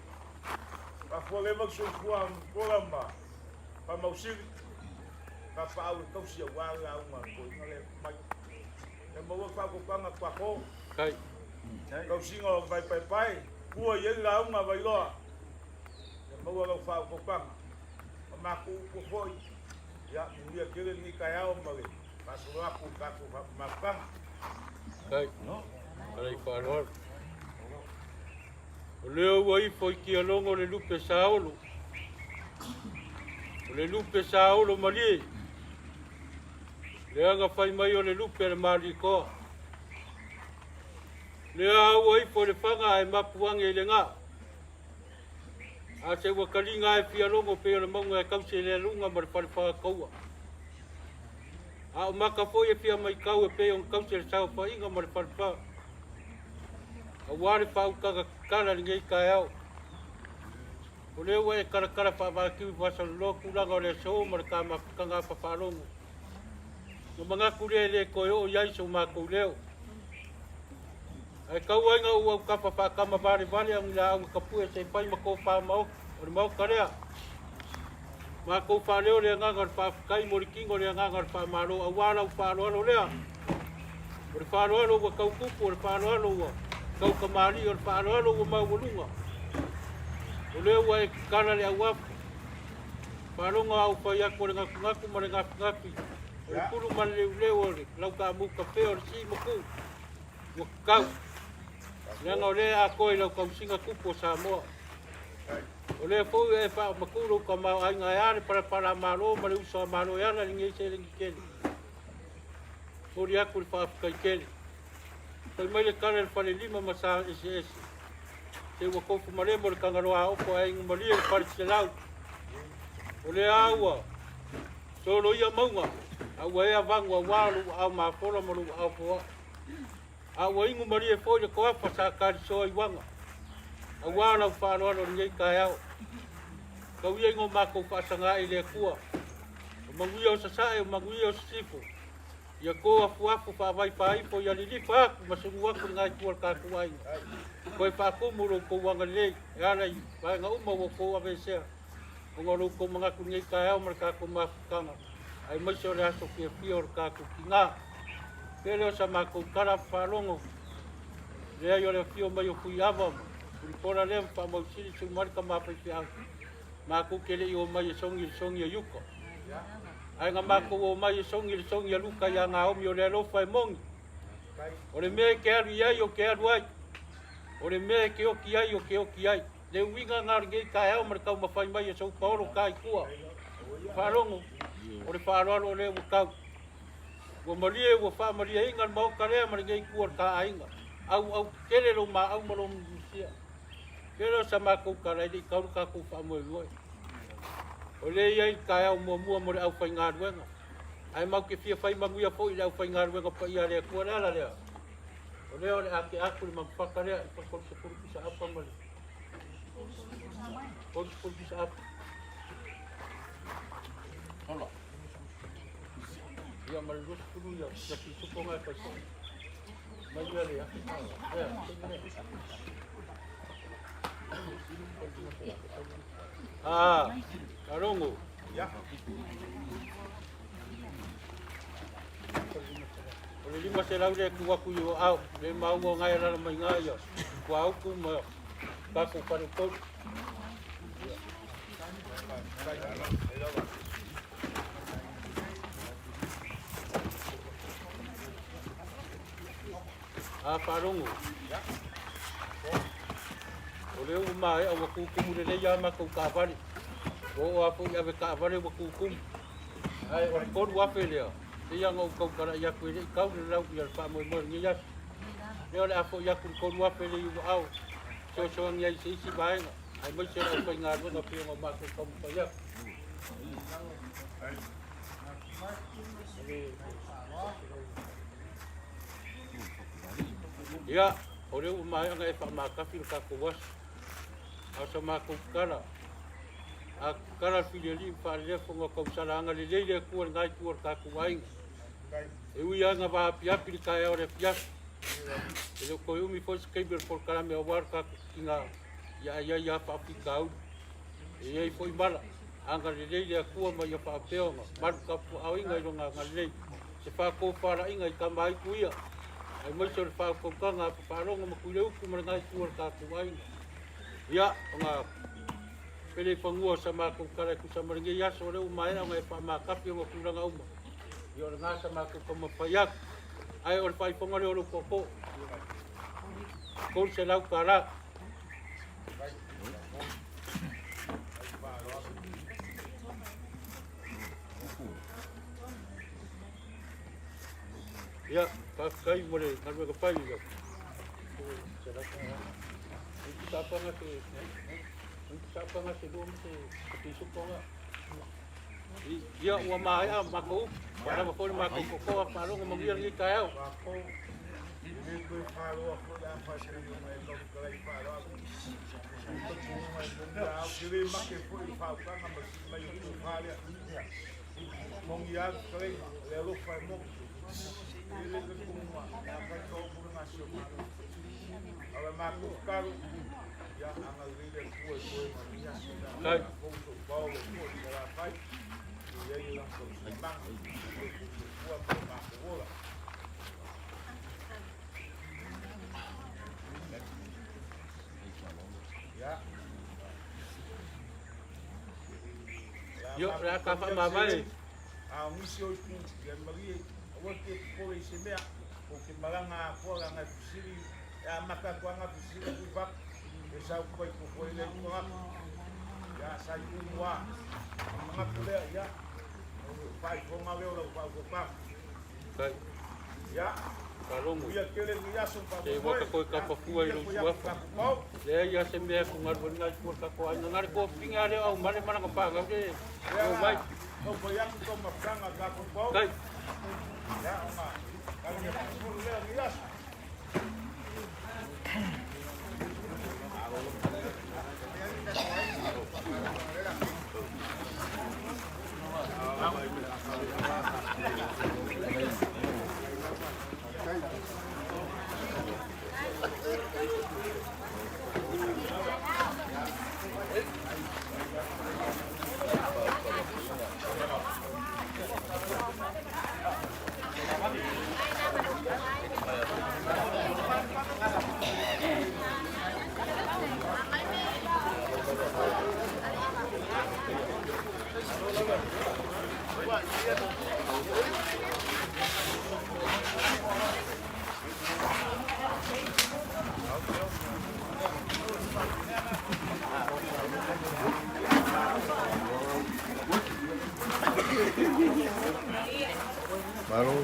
Faafualeva le soifua a Mulipola ma Faamausili, fapaau e tausi aua le lauga a le toeaina lea e mai. Ia maua le faautautaga Tuato, tausiga o Vaipaepae, tua i ai le lauga a Vailoa. Ia maua lau faautautaga ma matou upu foi. Ia manuia tele lenei taeao ma le faasolo atu i le tatou mafutaga. Kai, alai faaaloalo. O lea ua ifo i Tialogo le lupe saolo. O le lupe saolo malie. Leaga fai mai o le lupe a le Malikoa. Lea ua ifo i le faga ae mapu age i le gao. A se ua taliga e fia logo pei o le mauga e tausi e le aluga ma le fale faataua. A o maka foi e fia maitau e pei ona tausi e le saofaiga ma le falefa. Aua le faautaga tatala i lenei taeao. O lea ua e talatala faavatiu i faasaloloa tulaga o le aso ma le ta mafutaga apa faalogo. Na manatu lea e le toe oo i ai so matou leo. Ae tau ai na ou autafa faatama valevale au ni laau na tapue se i fai ma tofa maota o le maota lea. Matou faaleo le agaga o le faafetai mo le tino le agaga o le faamalo aua lau faaaloalo lea. O le faaaloalo ua tau tupu, o le faaaloalo ua tau tamalii, o le faaaloalo ua maualuga. O lea ua e tatala le auafa. Faalogo a ou fai atu o le gatunatu ma le gafigafī, o le pulu ma le leuleu, o le lautaamu kafe, o le sī ma ku, ua tatau. Leaga o lea e atoa i lau tausiga tupu o Samoa. O lea foi ua e faamatuu lou tamaoaiga e a le palapala a Malo ma le uso a Malo e ala i lenei seleni tele. Momoli atu le faafetai tele. Fai mai le tala i le falelima ma sa eseese. Se ua tofu malemo le Tagaloa Aopo ae inu malie le fale selau. O lea ua soloia mauga a ua ea vagu aua lou aao mafola ma lou aao foaa. A ua inu malie foi le toafa sa talisoa i uaga aua lau faaaloalo i lenei taeao. Tau ia ina o matou faasaga ae i le Atua. O manuia o Sasae, o manuia o Sisifo. Ia to afuafu faavaifaifo, ia lilifa atu ma sunu atu le gaetua o le tatou aiga. Toe faatumu lo outou agalelei e ala i vaega uma ua outou aveesea ona o lo outou manatu i lenei taeao ma le tatou mafutaga, aemaise o le aso fiafia o le tatou tina. Tele o sa matou tala faalogo, leai o le afio mai o Fuiava ma Mulipola lea ma Faamausili Sumali tama faifeau. Matou te le i omai e sogi le sogi a Iuka. Ae na matou omai e sogi le sogi a Luka ia Naomi o le alofa e moni. O le mea e te alu i ai, ou te alu ai. O le mea e te oti ai, ou te oti ai. Le uiga na o lenei taeao ma le taumafai mai e sou paolo ta i tua. Faalogo, o le faaaloalo o lea ua tau. Ua malie, ua faamalieina le maota lea ma lenei itu o le ta aiga. Auau tetele lou maau ma lou musia. Tele o sa matou tala e le i tau le tatou faamoemoe. O lea e i ai le taeao muamua mo le aufaigaluega. Ae matou te fia fai manuia foi i le aufaigaluega paia a le Atua. Le ala lea, o lea o le a tea atu le manufata lea i 30 pisa apa ma le 30 pisa apa. Hola. Ia ma le 20 ia, ia pisupo ngai fai. Mai ia le afi. Ia, Ah, Karongo. O le 500 lea tu atu i o ao, le maua o ngai alala mai ngā ia, kua auku ma tākou whare tolu. A faalogo, o lea ua maea ua tutumu lelei a matou taavale. Ua oo lava foi i ave taavale ua tutumu. Ae o le 3,000 lea, pei lava ona ou tautalai atu e le i tau le lau ia le faamoemoe o lenei aso. Lea o le a foi atu le 3,000 lea i ou aao, fesoasoani ai i se isi vaega, aemaise o le aufaigaluega pei ona matou taumafai atu. Ia, o lea ua maea ona e faamatafi le tatou aso. A o sa matou tala, a tatala le filialii ma faalelefoga o tausala agalelei le Atua i lena itu o le tatou aiga. E ui lava ina vaapiapi le taeao o le afiafi, e le o toe umi foi se taimi o le polokalame aua le tatou tina ia ai ai lava faafitauli. E i ai foi mala, agalelei le Atua ma ia faapea ona malu tapuaaoina i lona agalelei. Se faatofalaiga i tama aitu ia, aemaise o le faautautaga a Papaaloga ma Tuileutu ma lena itu o le tatou aiga. Ia, ona pele i fanua o sa matou tala e tusa ma lenei aso, o lea ua maea ona e faamatafi ona tulaga uma. Ia, o lena sa matou taumafai atu. Ae o le faaifoga lea o lou tootoo, $300. Ia, faafetai mo le galuega fai. Ia, ua maea matou upu, ua lava foi le matou totoa, faalogo manuia lenei taeao. Kai. Ia, o le a ta faamavae. A o nisi o itu, ia malie, aua te popole i se mea, ou te malaga atoa leaga e fesili, e amata atu lava ona fesili atu i fafo, e sau atu ai popole le itu tagata. Ia, sa i tumu lava. Ona manatu lea, ia, o le faaifoga lea o lau faautautaga. Kai. Ia, Faalogo. manuia tele lenei aso ma Se ua faamoemoe. ta toe Ia, tapafua i manuia lou foi atu suafa. tatou pao. Leai lava se mea e tugalu ai lena itu o le tatou aiga. Na o le toafilina lava lea o aumale ma lana fanau le Lea o mai. la, taumafai atu taumafataga a tatou pao. Kai. Ia, ona taugefofo lea o lenei aso. Malo.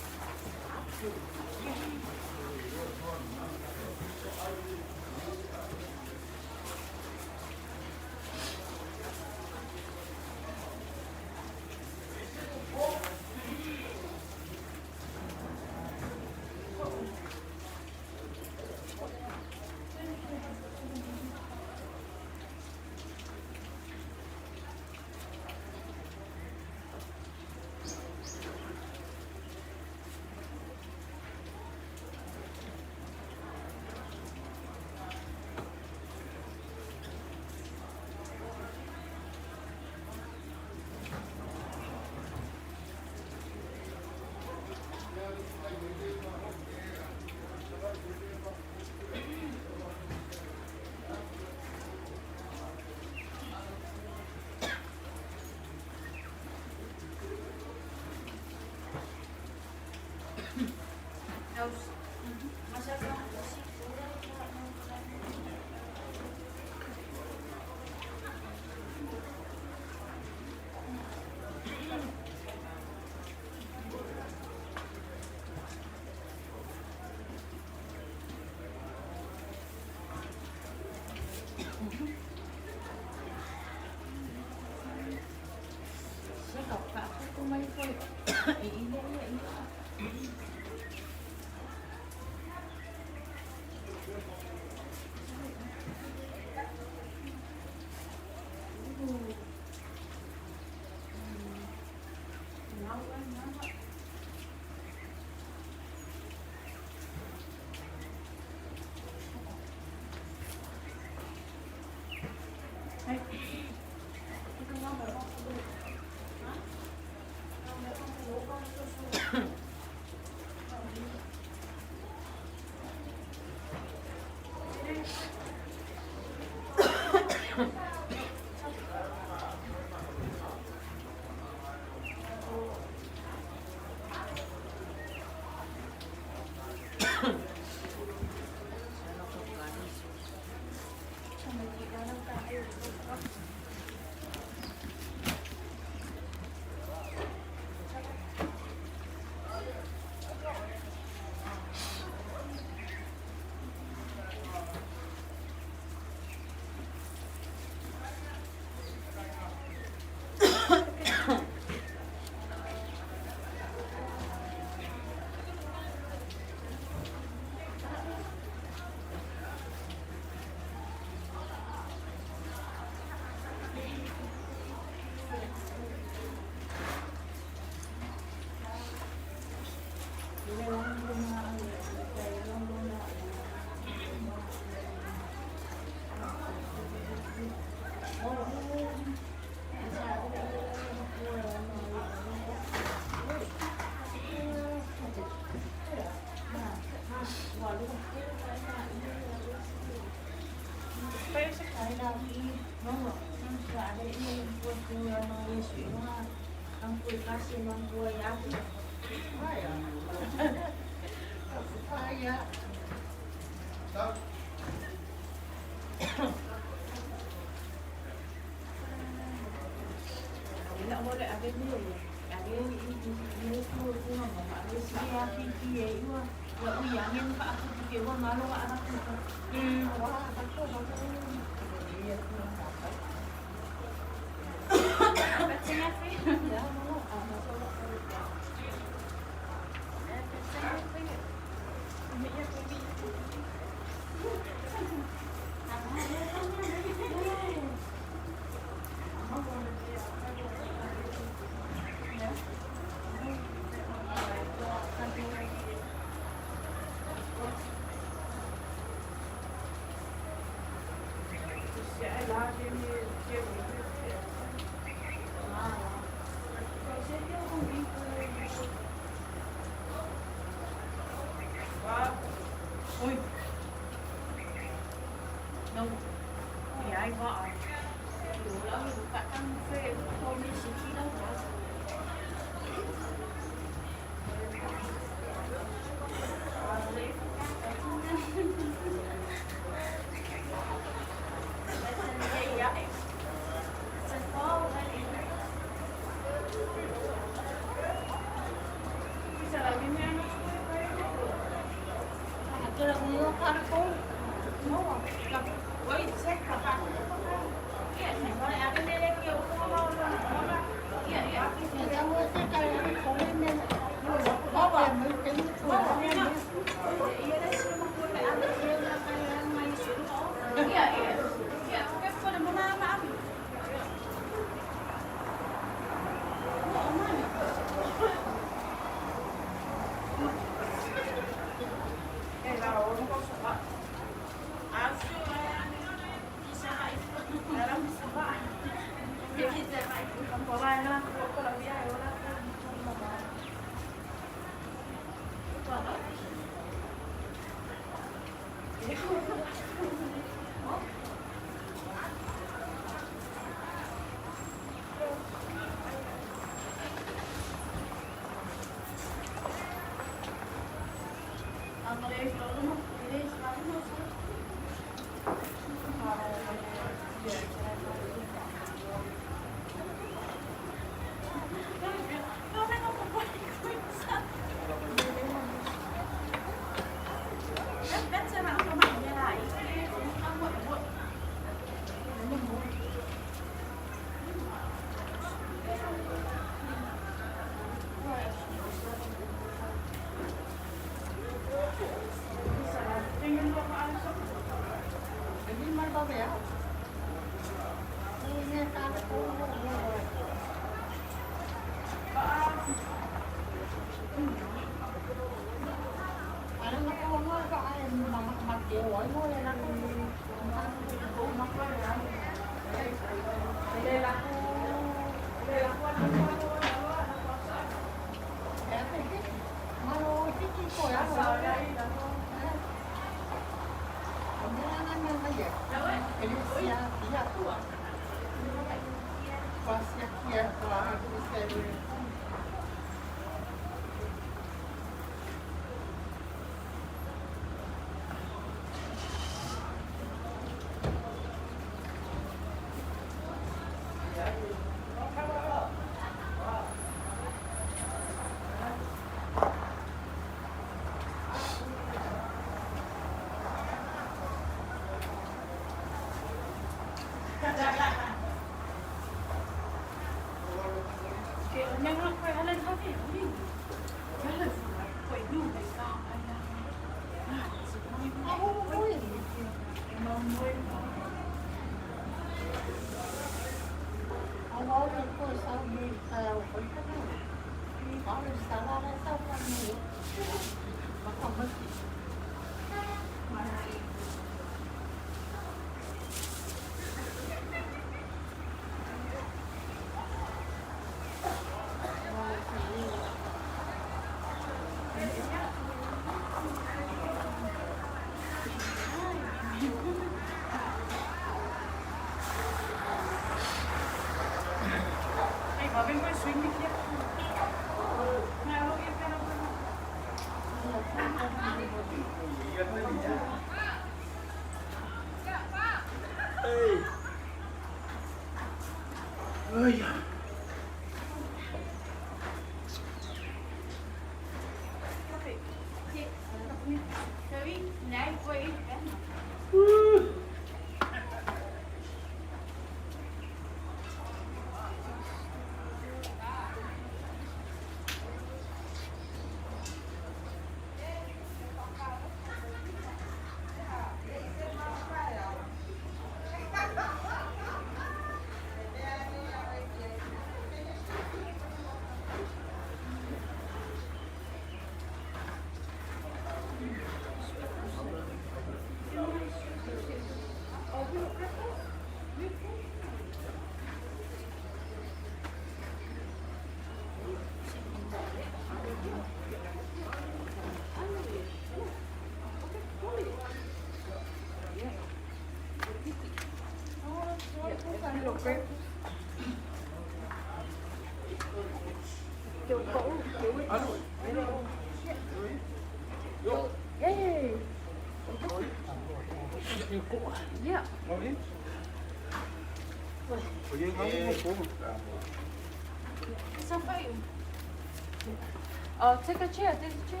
Oh, take a chair, take a chair.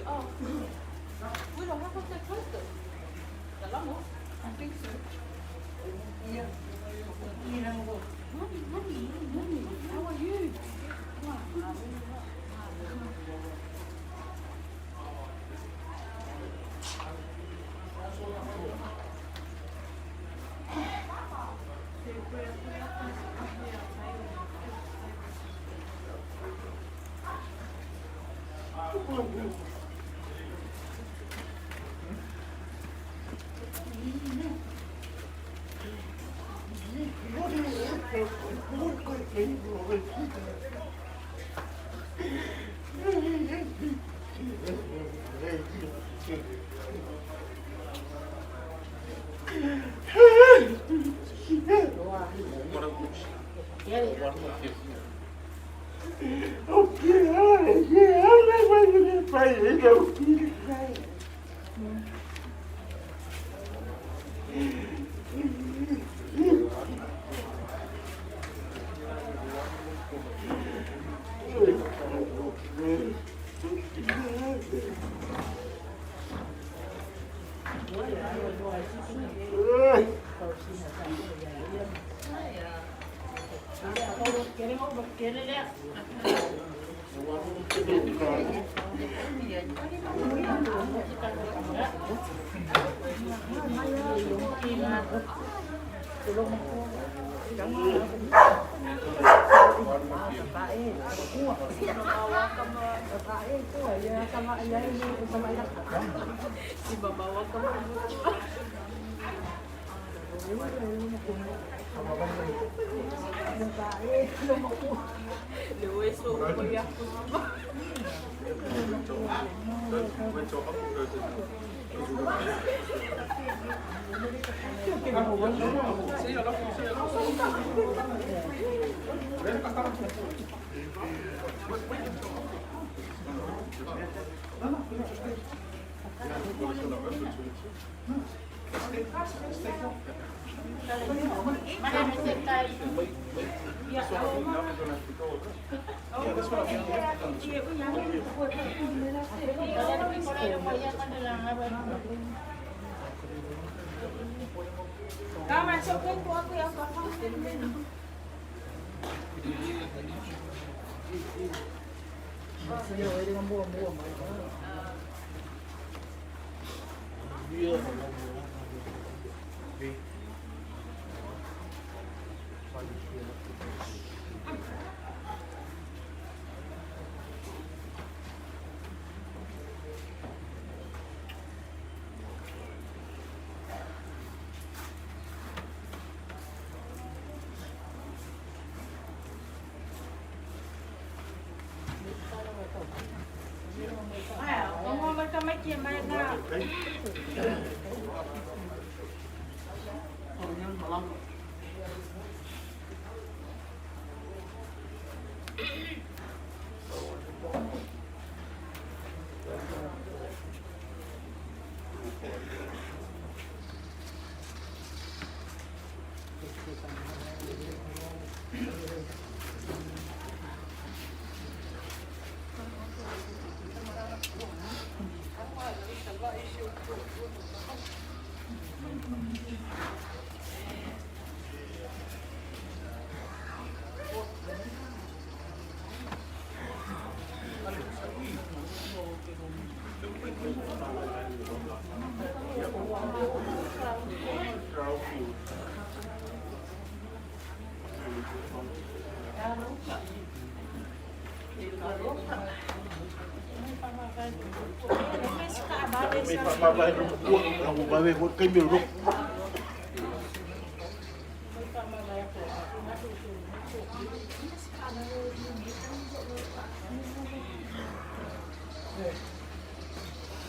Oh, we don't have to close it. I think so. Mommy, mommy, mommy, how are you?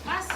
Mas.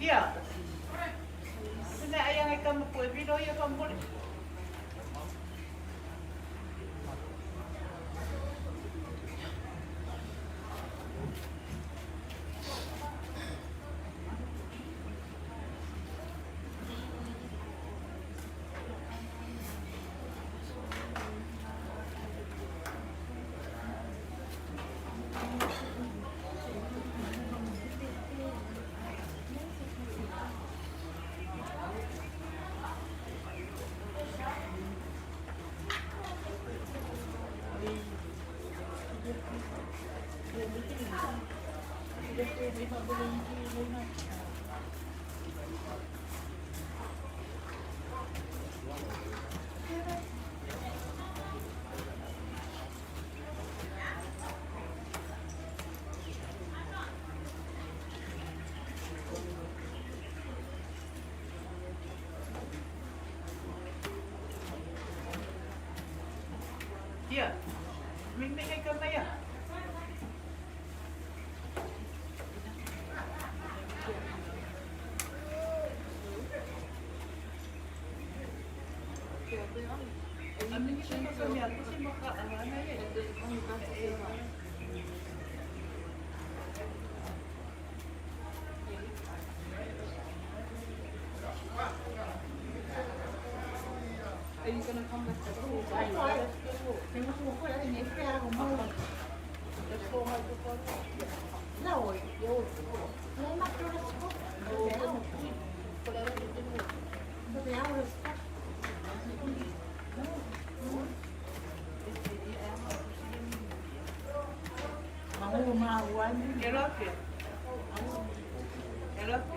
Ia. Sina ai ngai kama ko e vilo ia pamole. Ia. Min me ngai kama ia. Are you gonna come back to school? Elofia. Elofia. Elofia.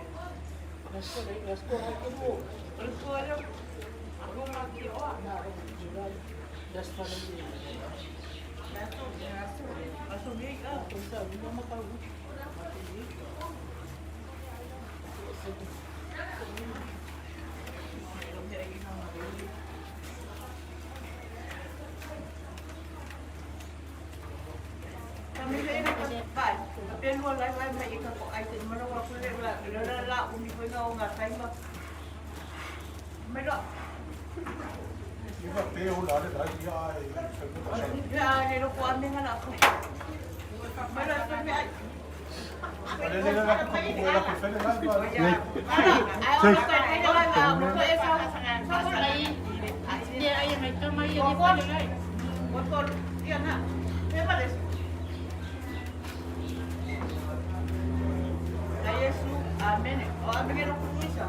Iwa te o la le la ia e se ko ta sa. Le le la ko ko la ko fele la ba. Amen. O amen no kuisa.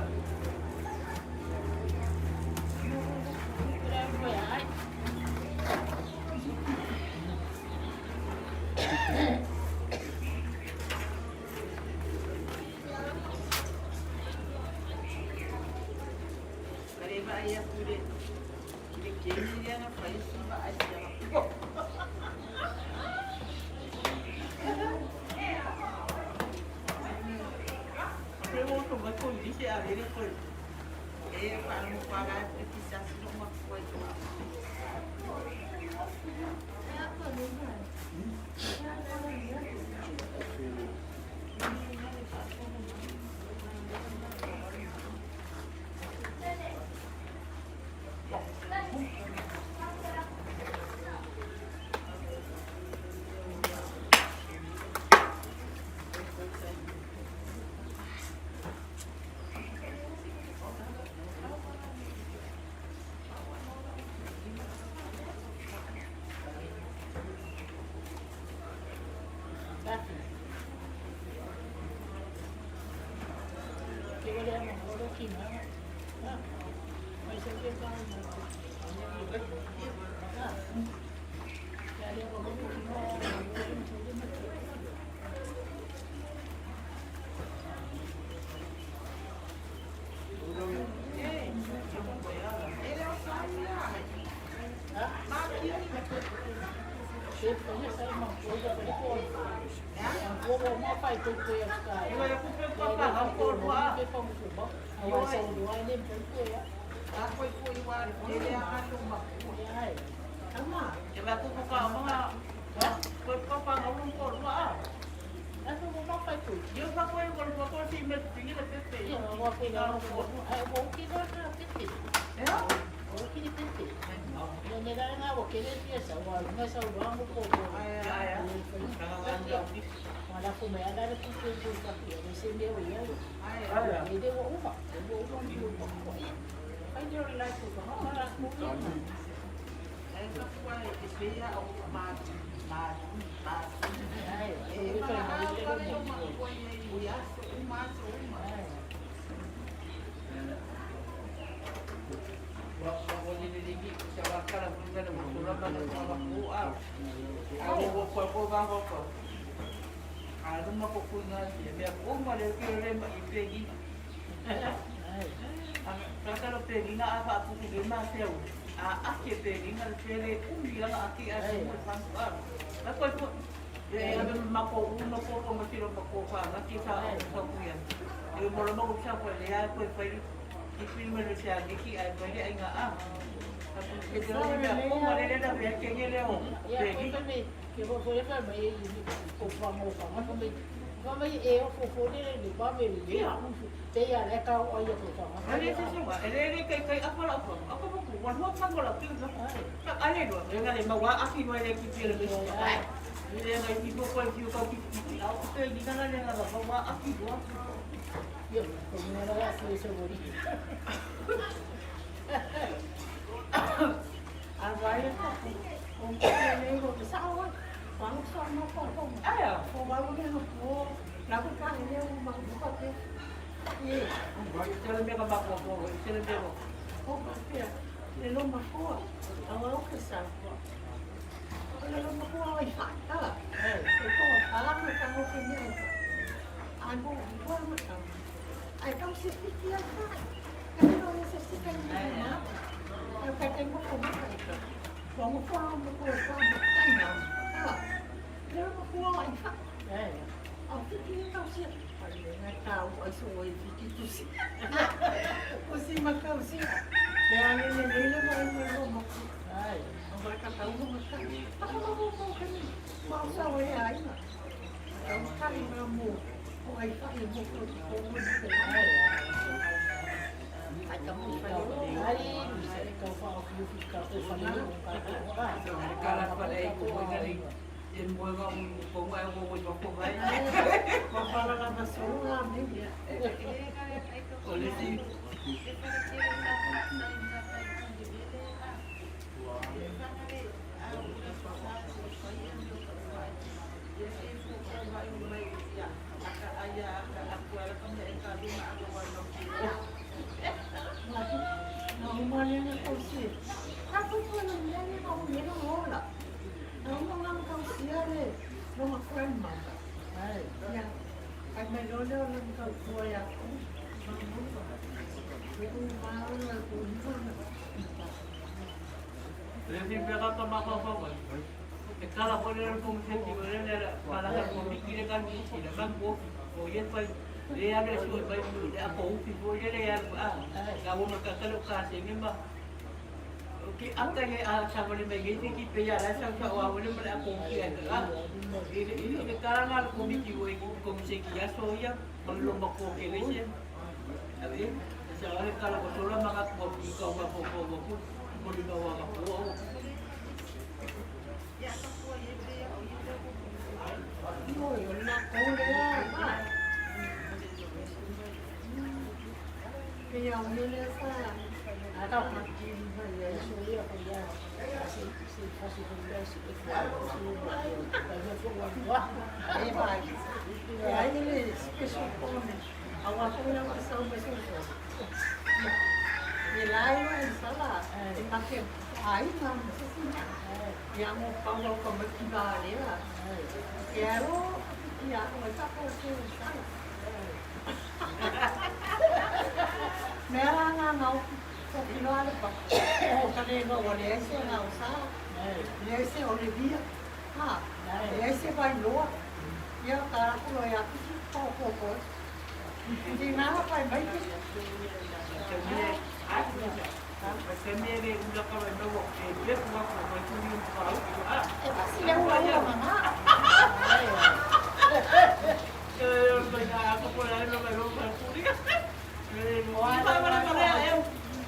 E se vai loa. Ia ka ku lo ya ku po po po. Ti na pa mai ti. E pa si le ua ua mama.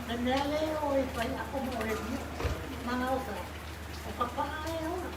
Le mea le o e pai ako mo e ni. Manga o sa. O papa e ora.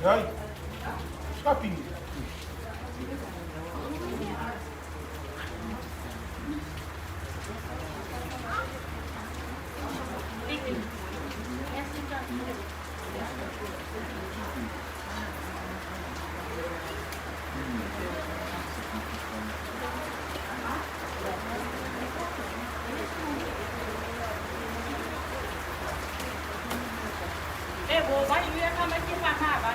Ai, scapini. 哎，我把鱼他们去放那吧。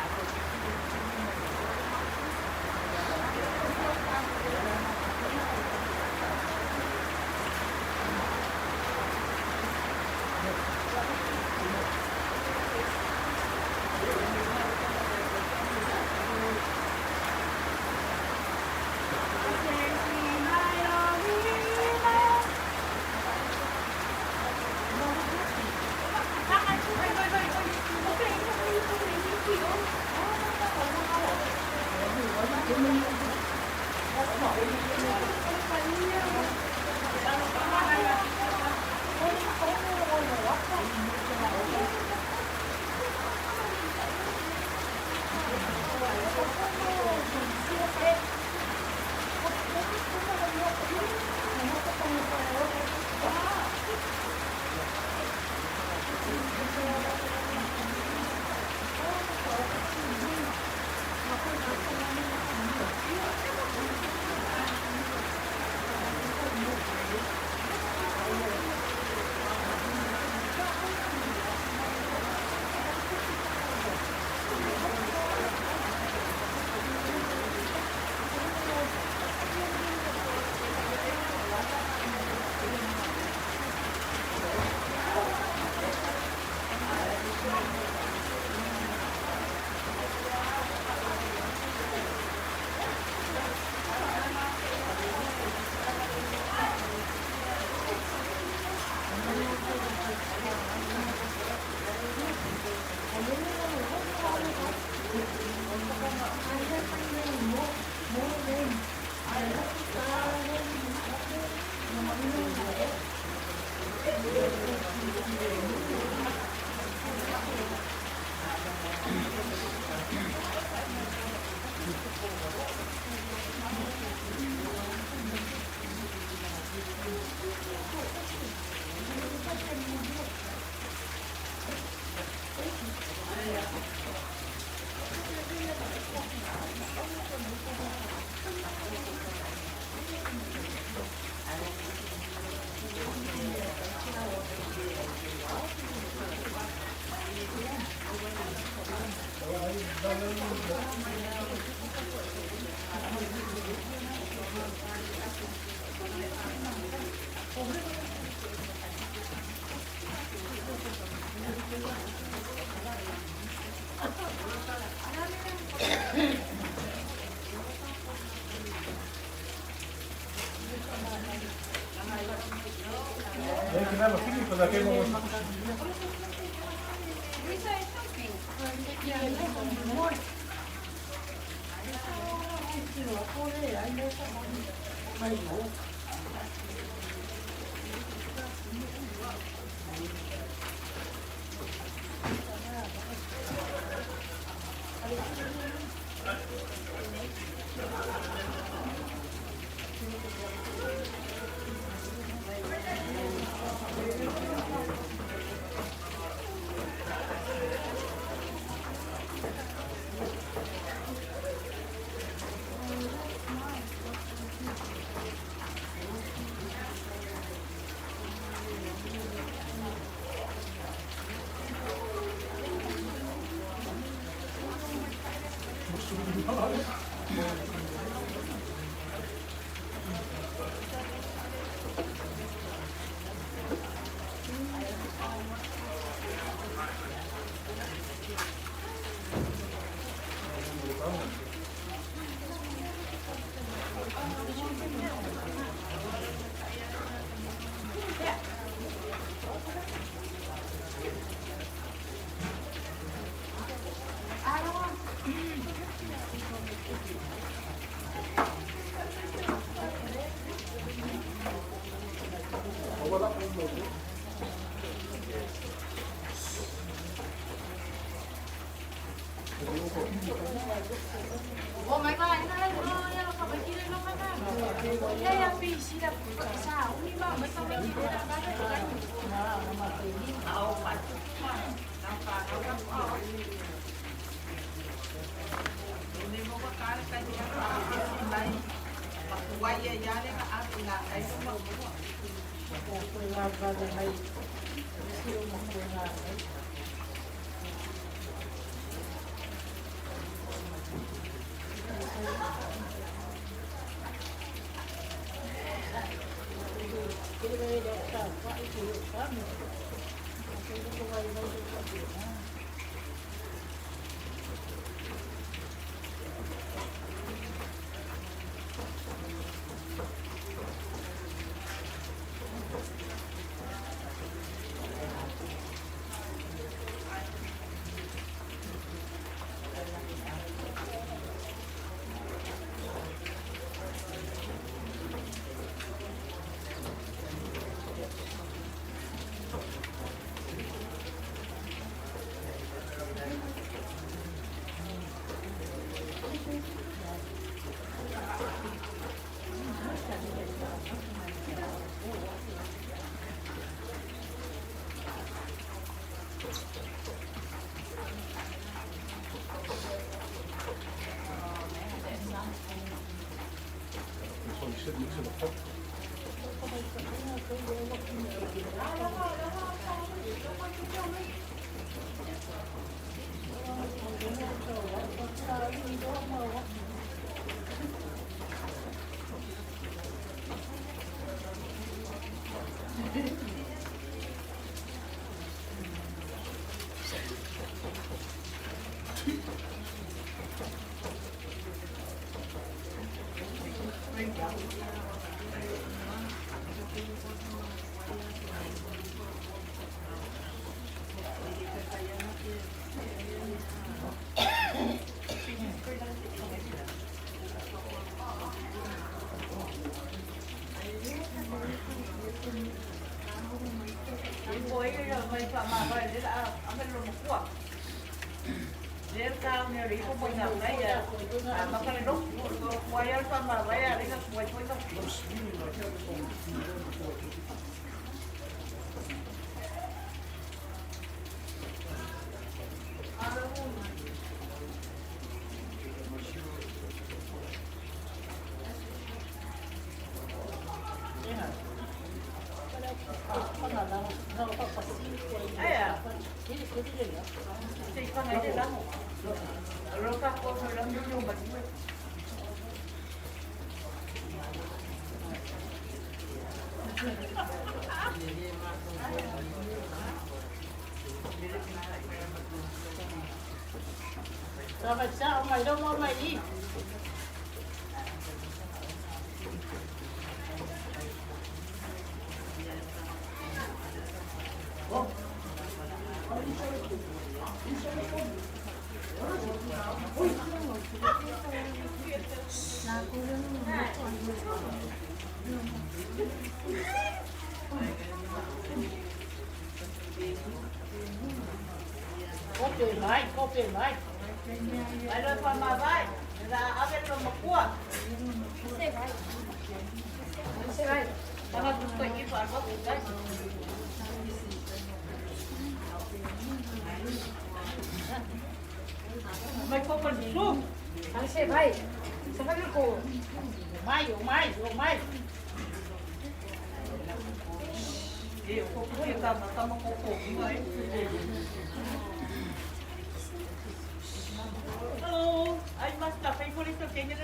Hello, I must have faithfully to Kenya.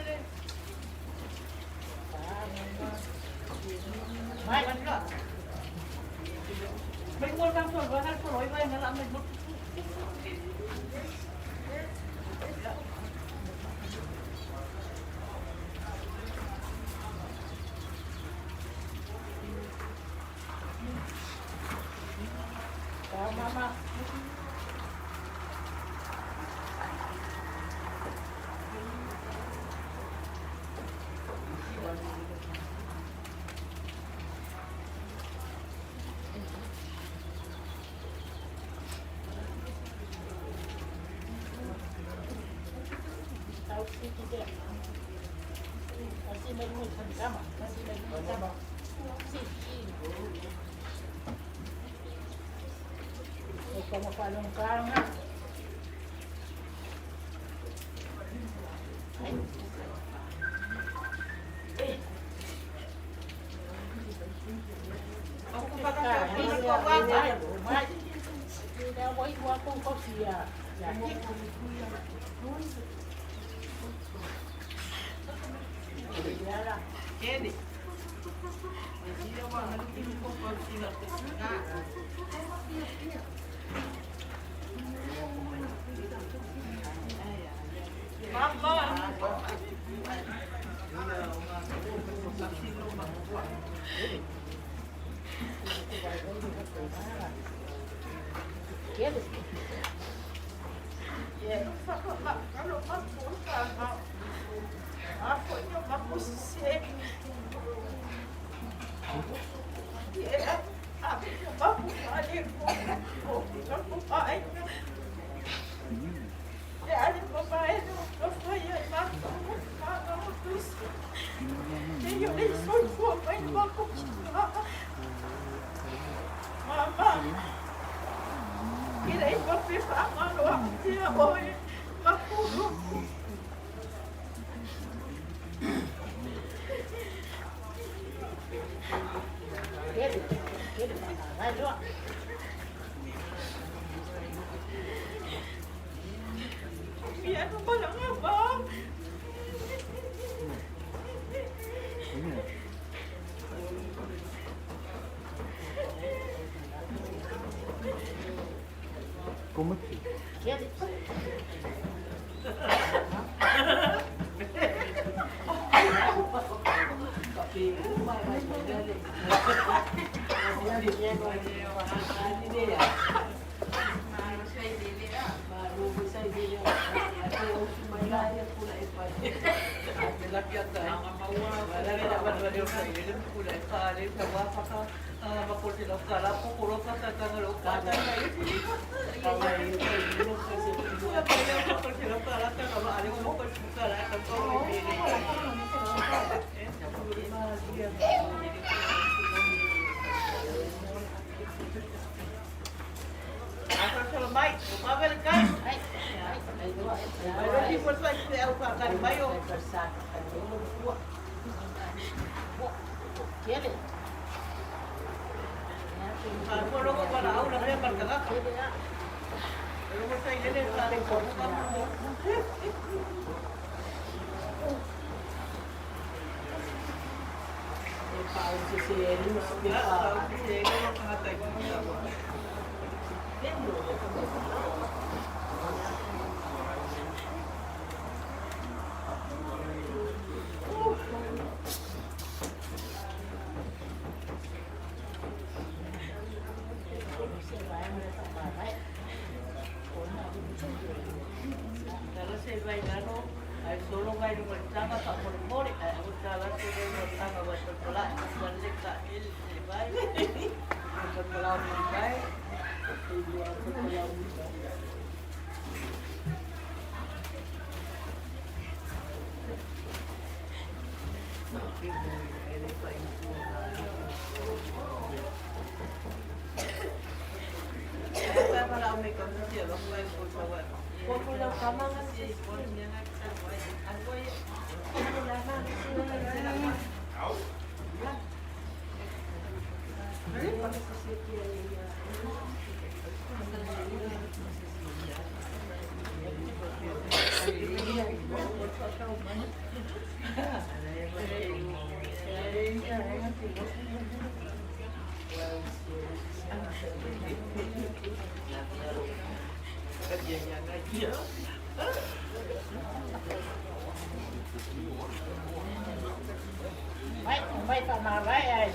Mai, mai pa ma vai ai.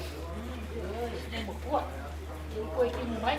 Mo ko. Ko ki mai.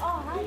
Oh, hi.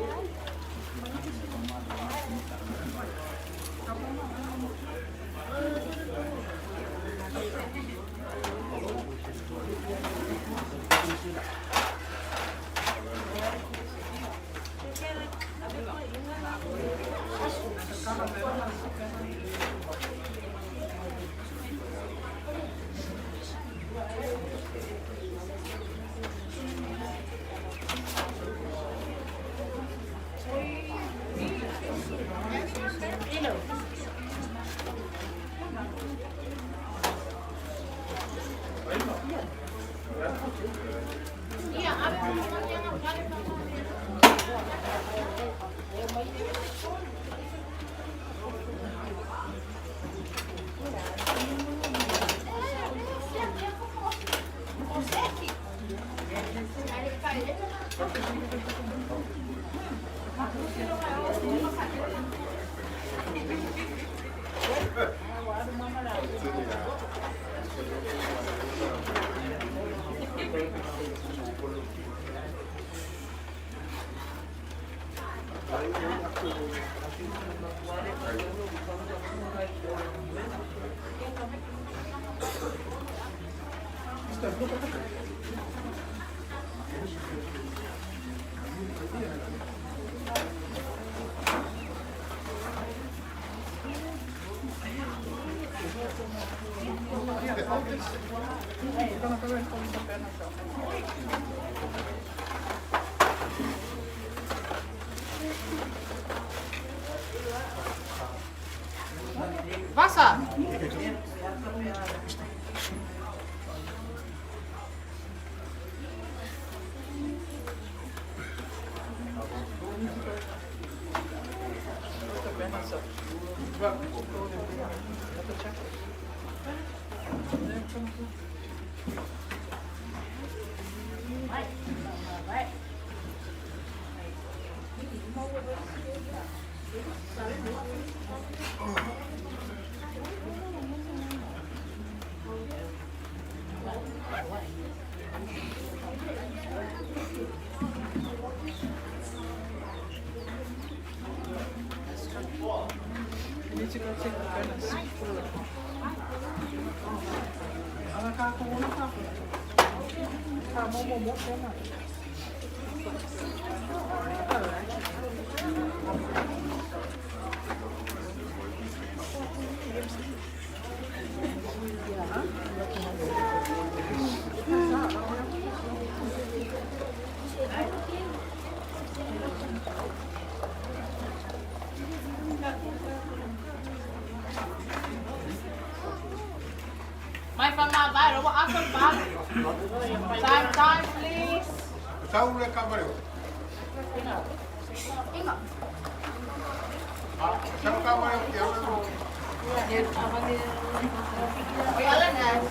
Wasser. Mai fa ma vai, ro aso pa. Time, time, please. Sau le kamareo. Sau kamareo ki au. Oi Alanis.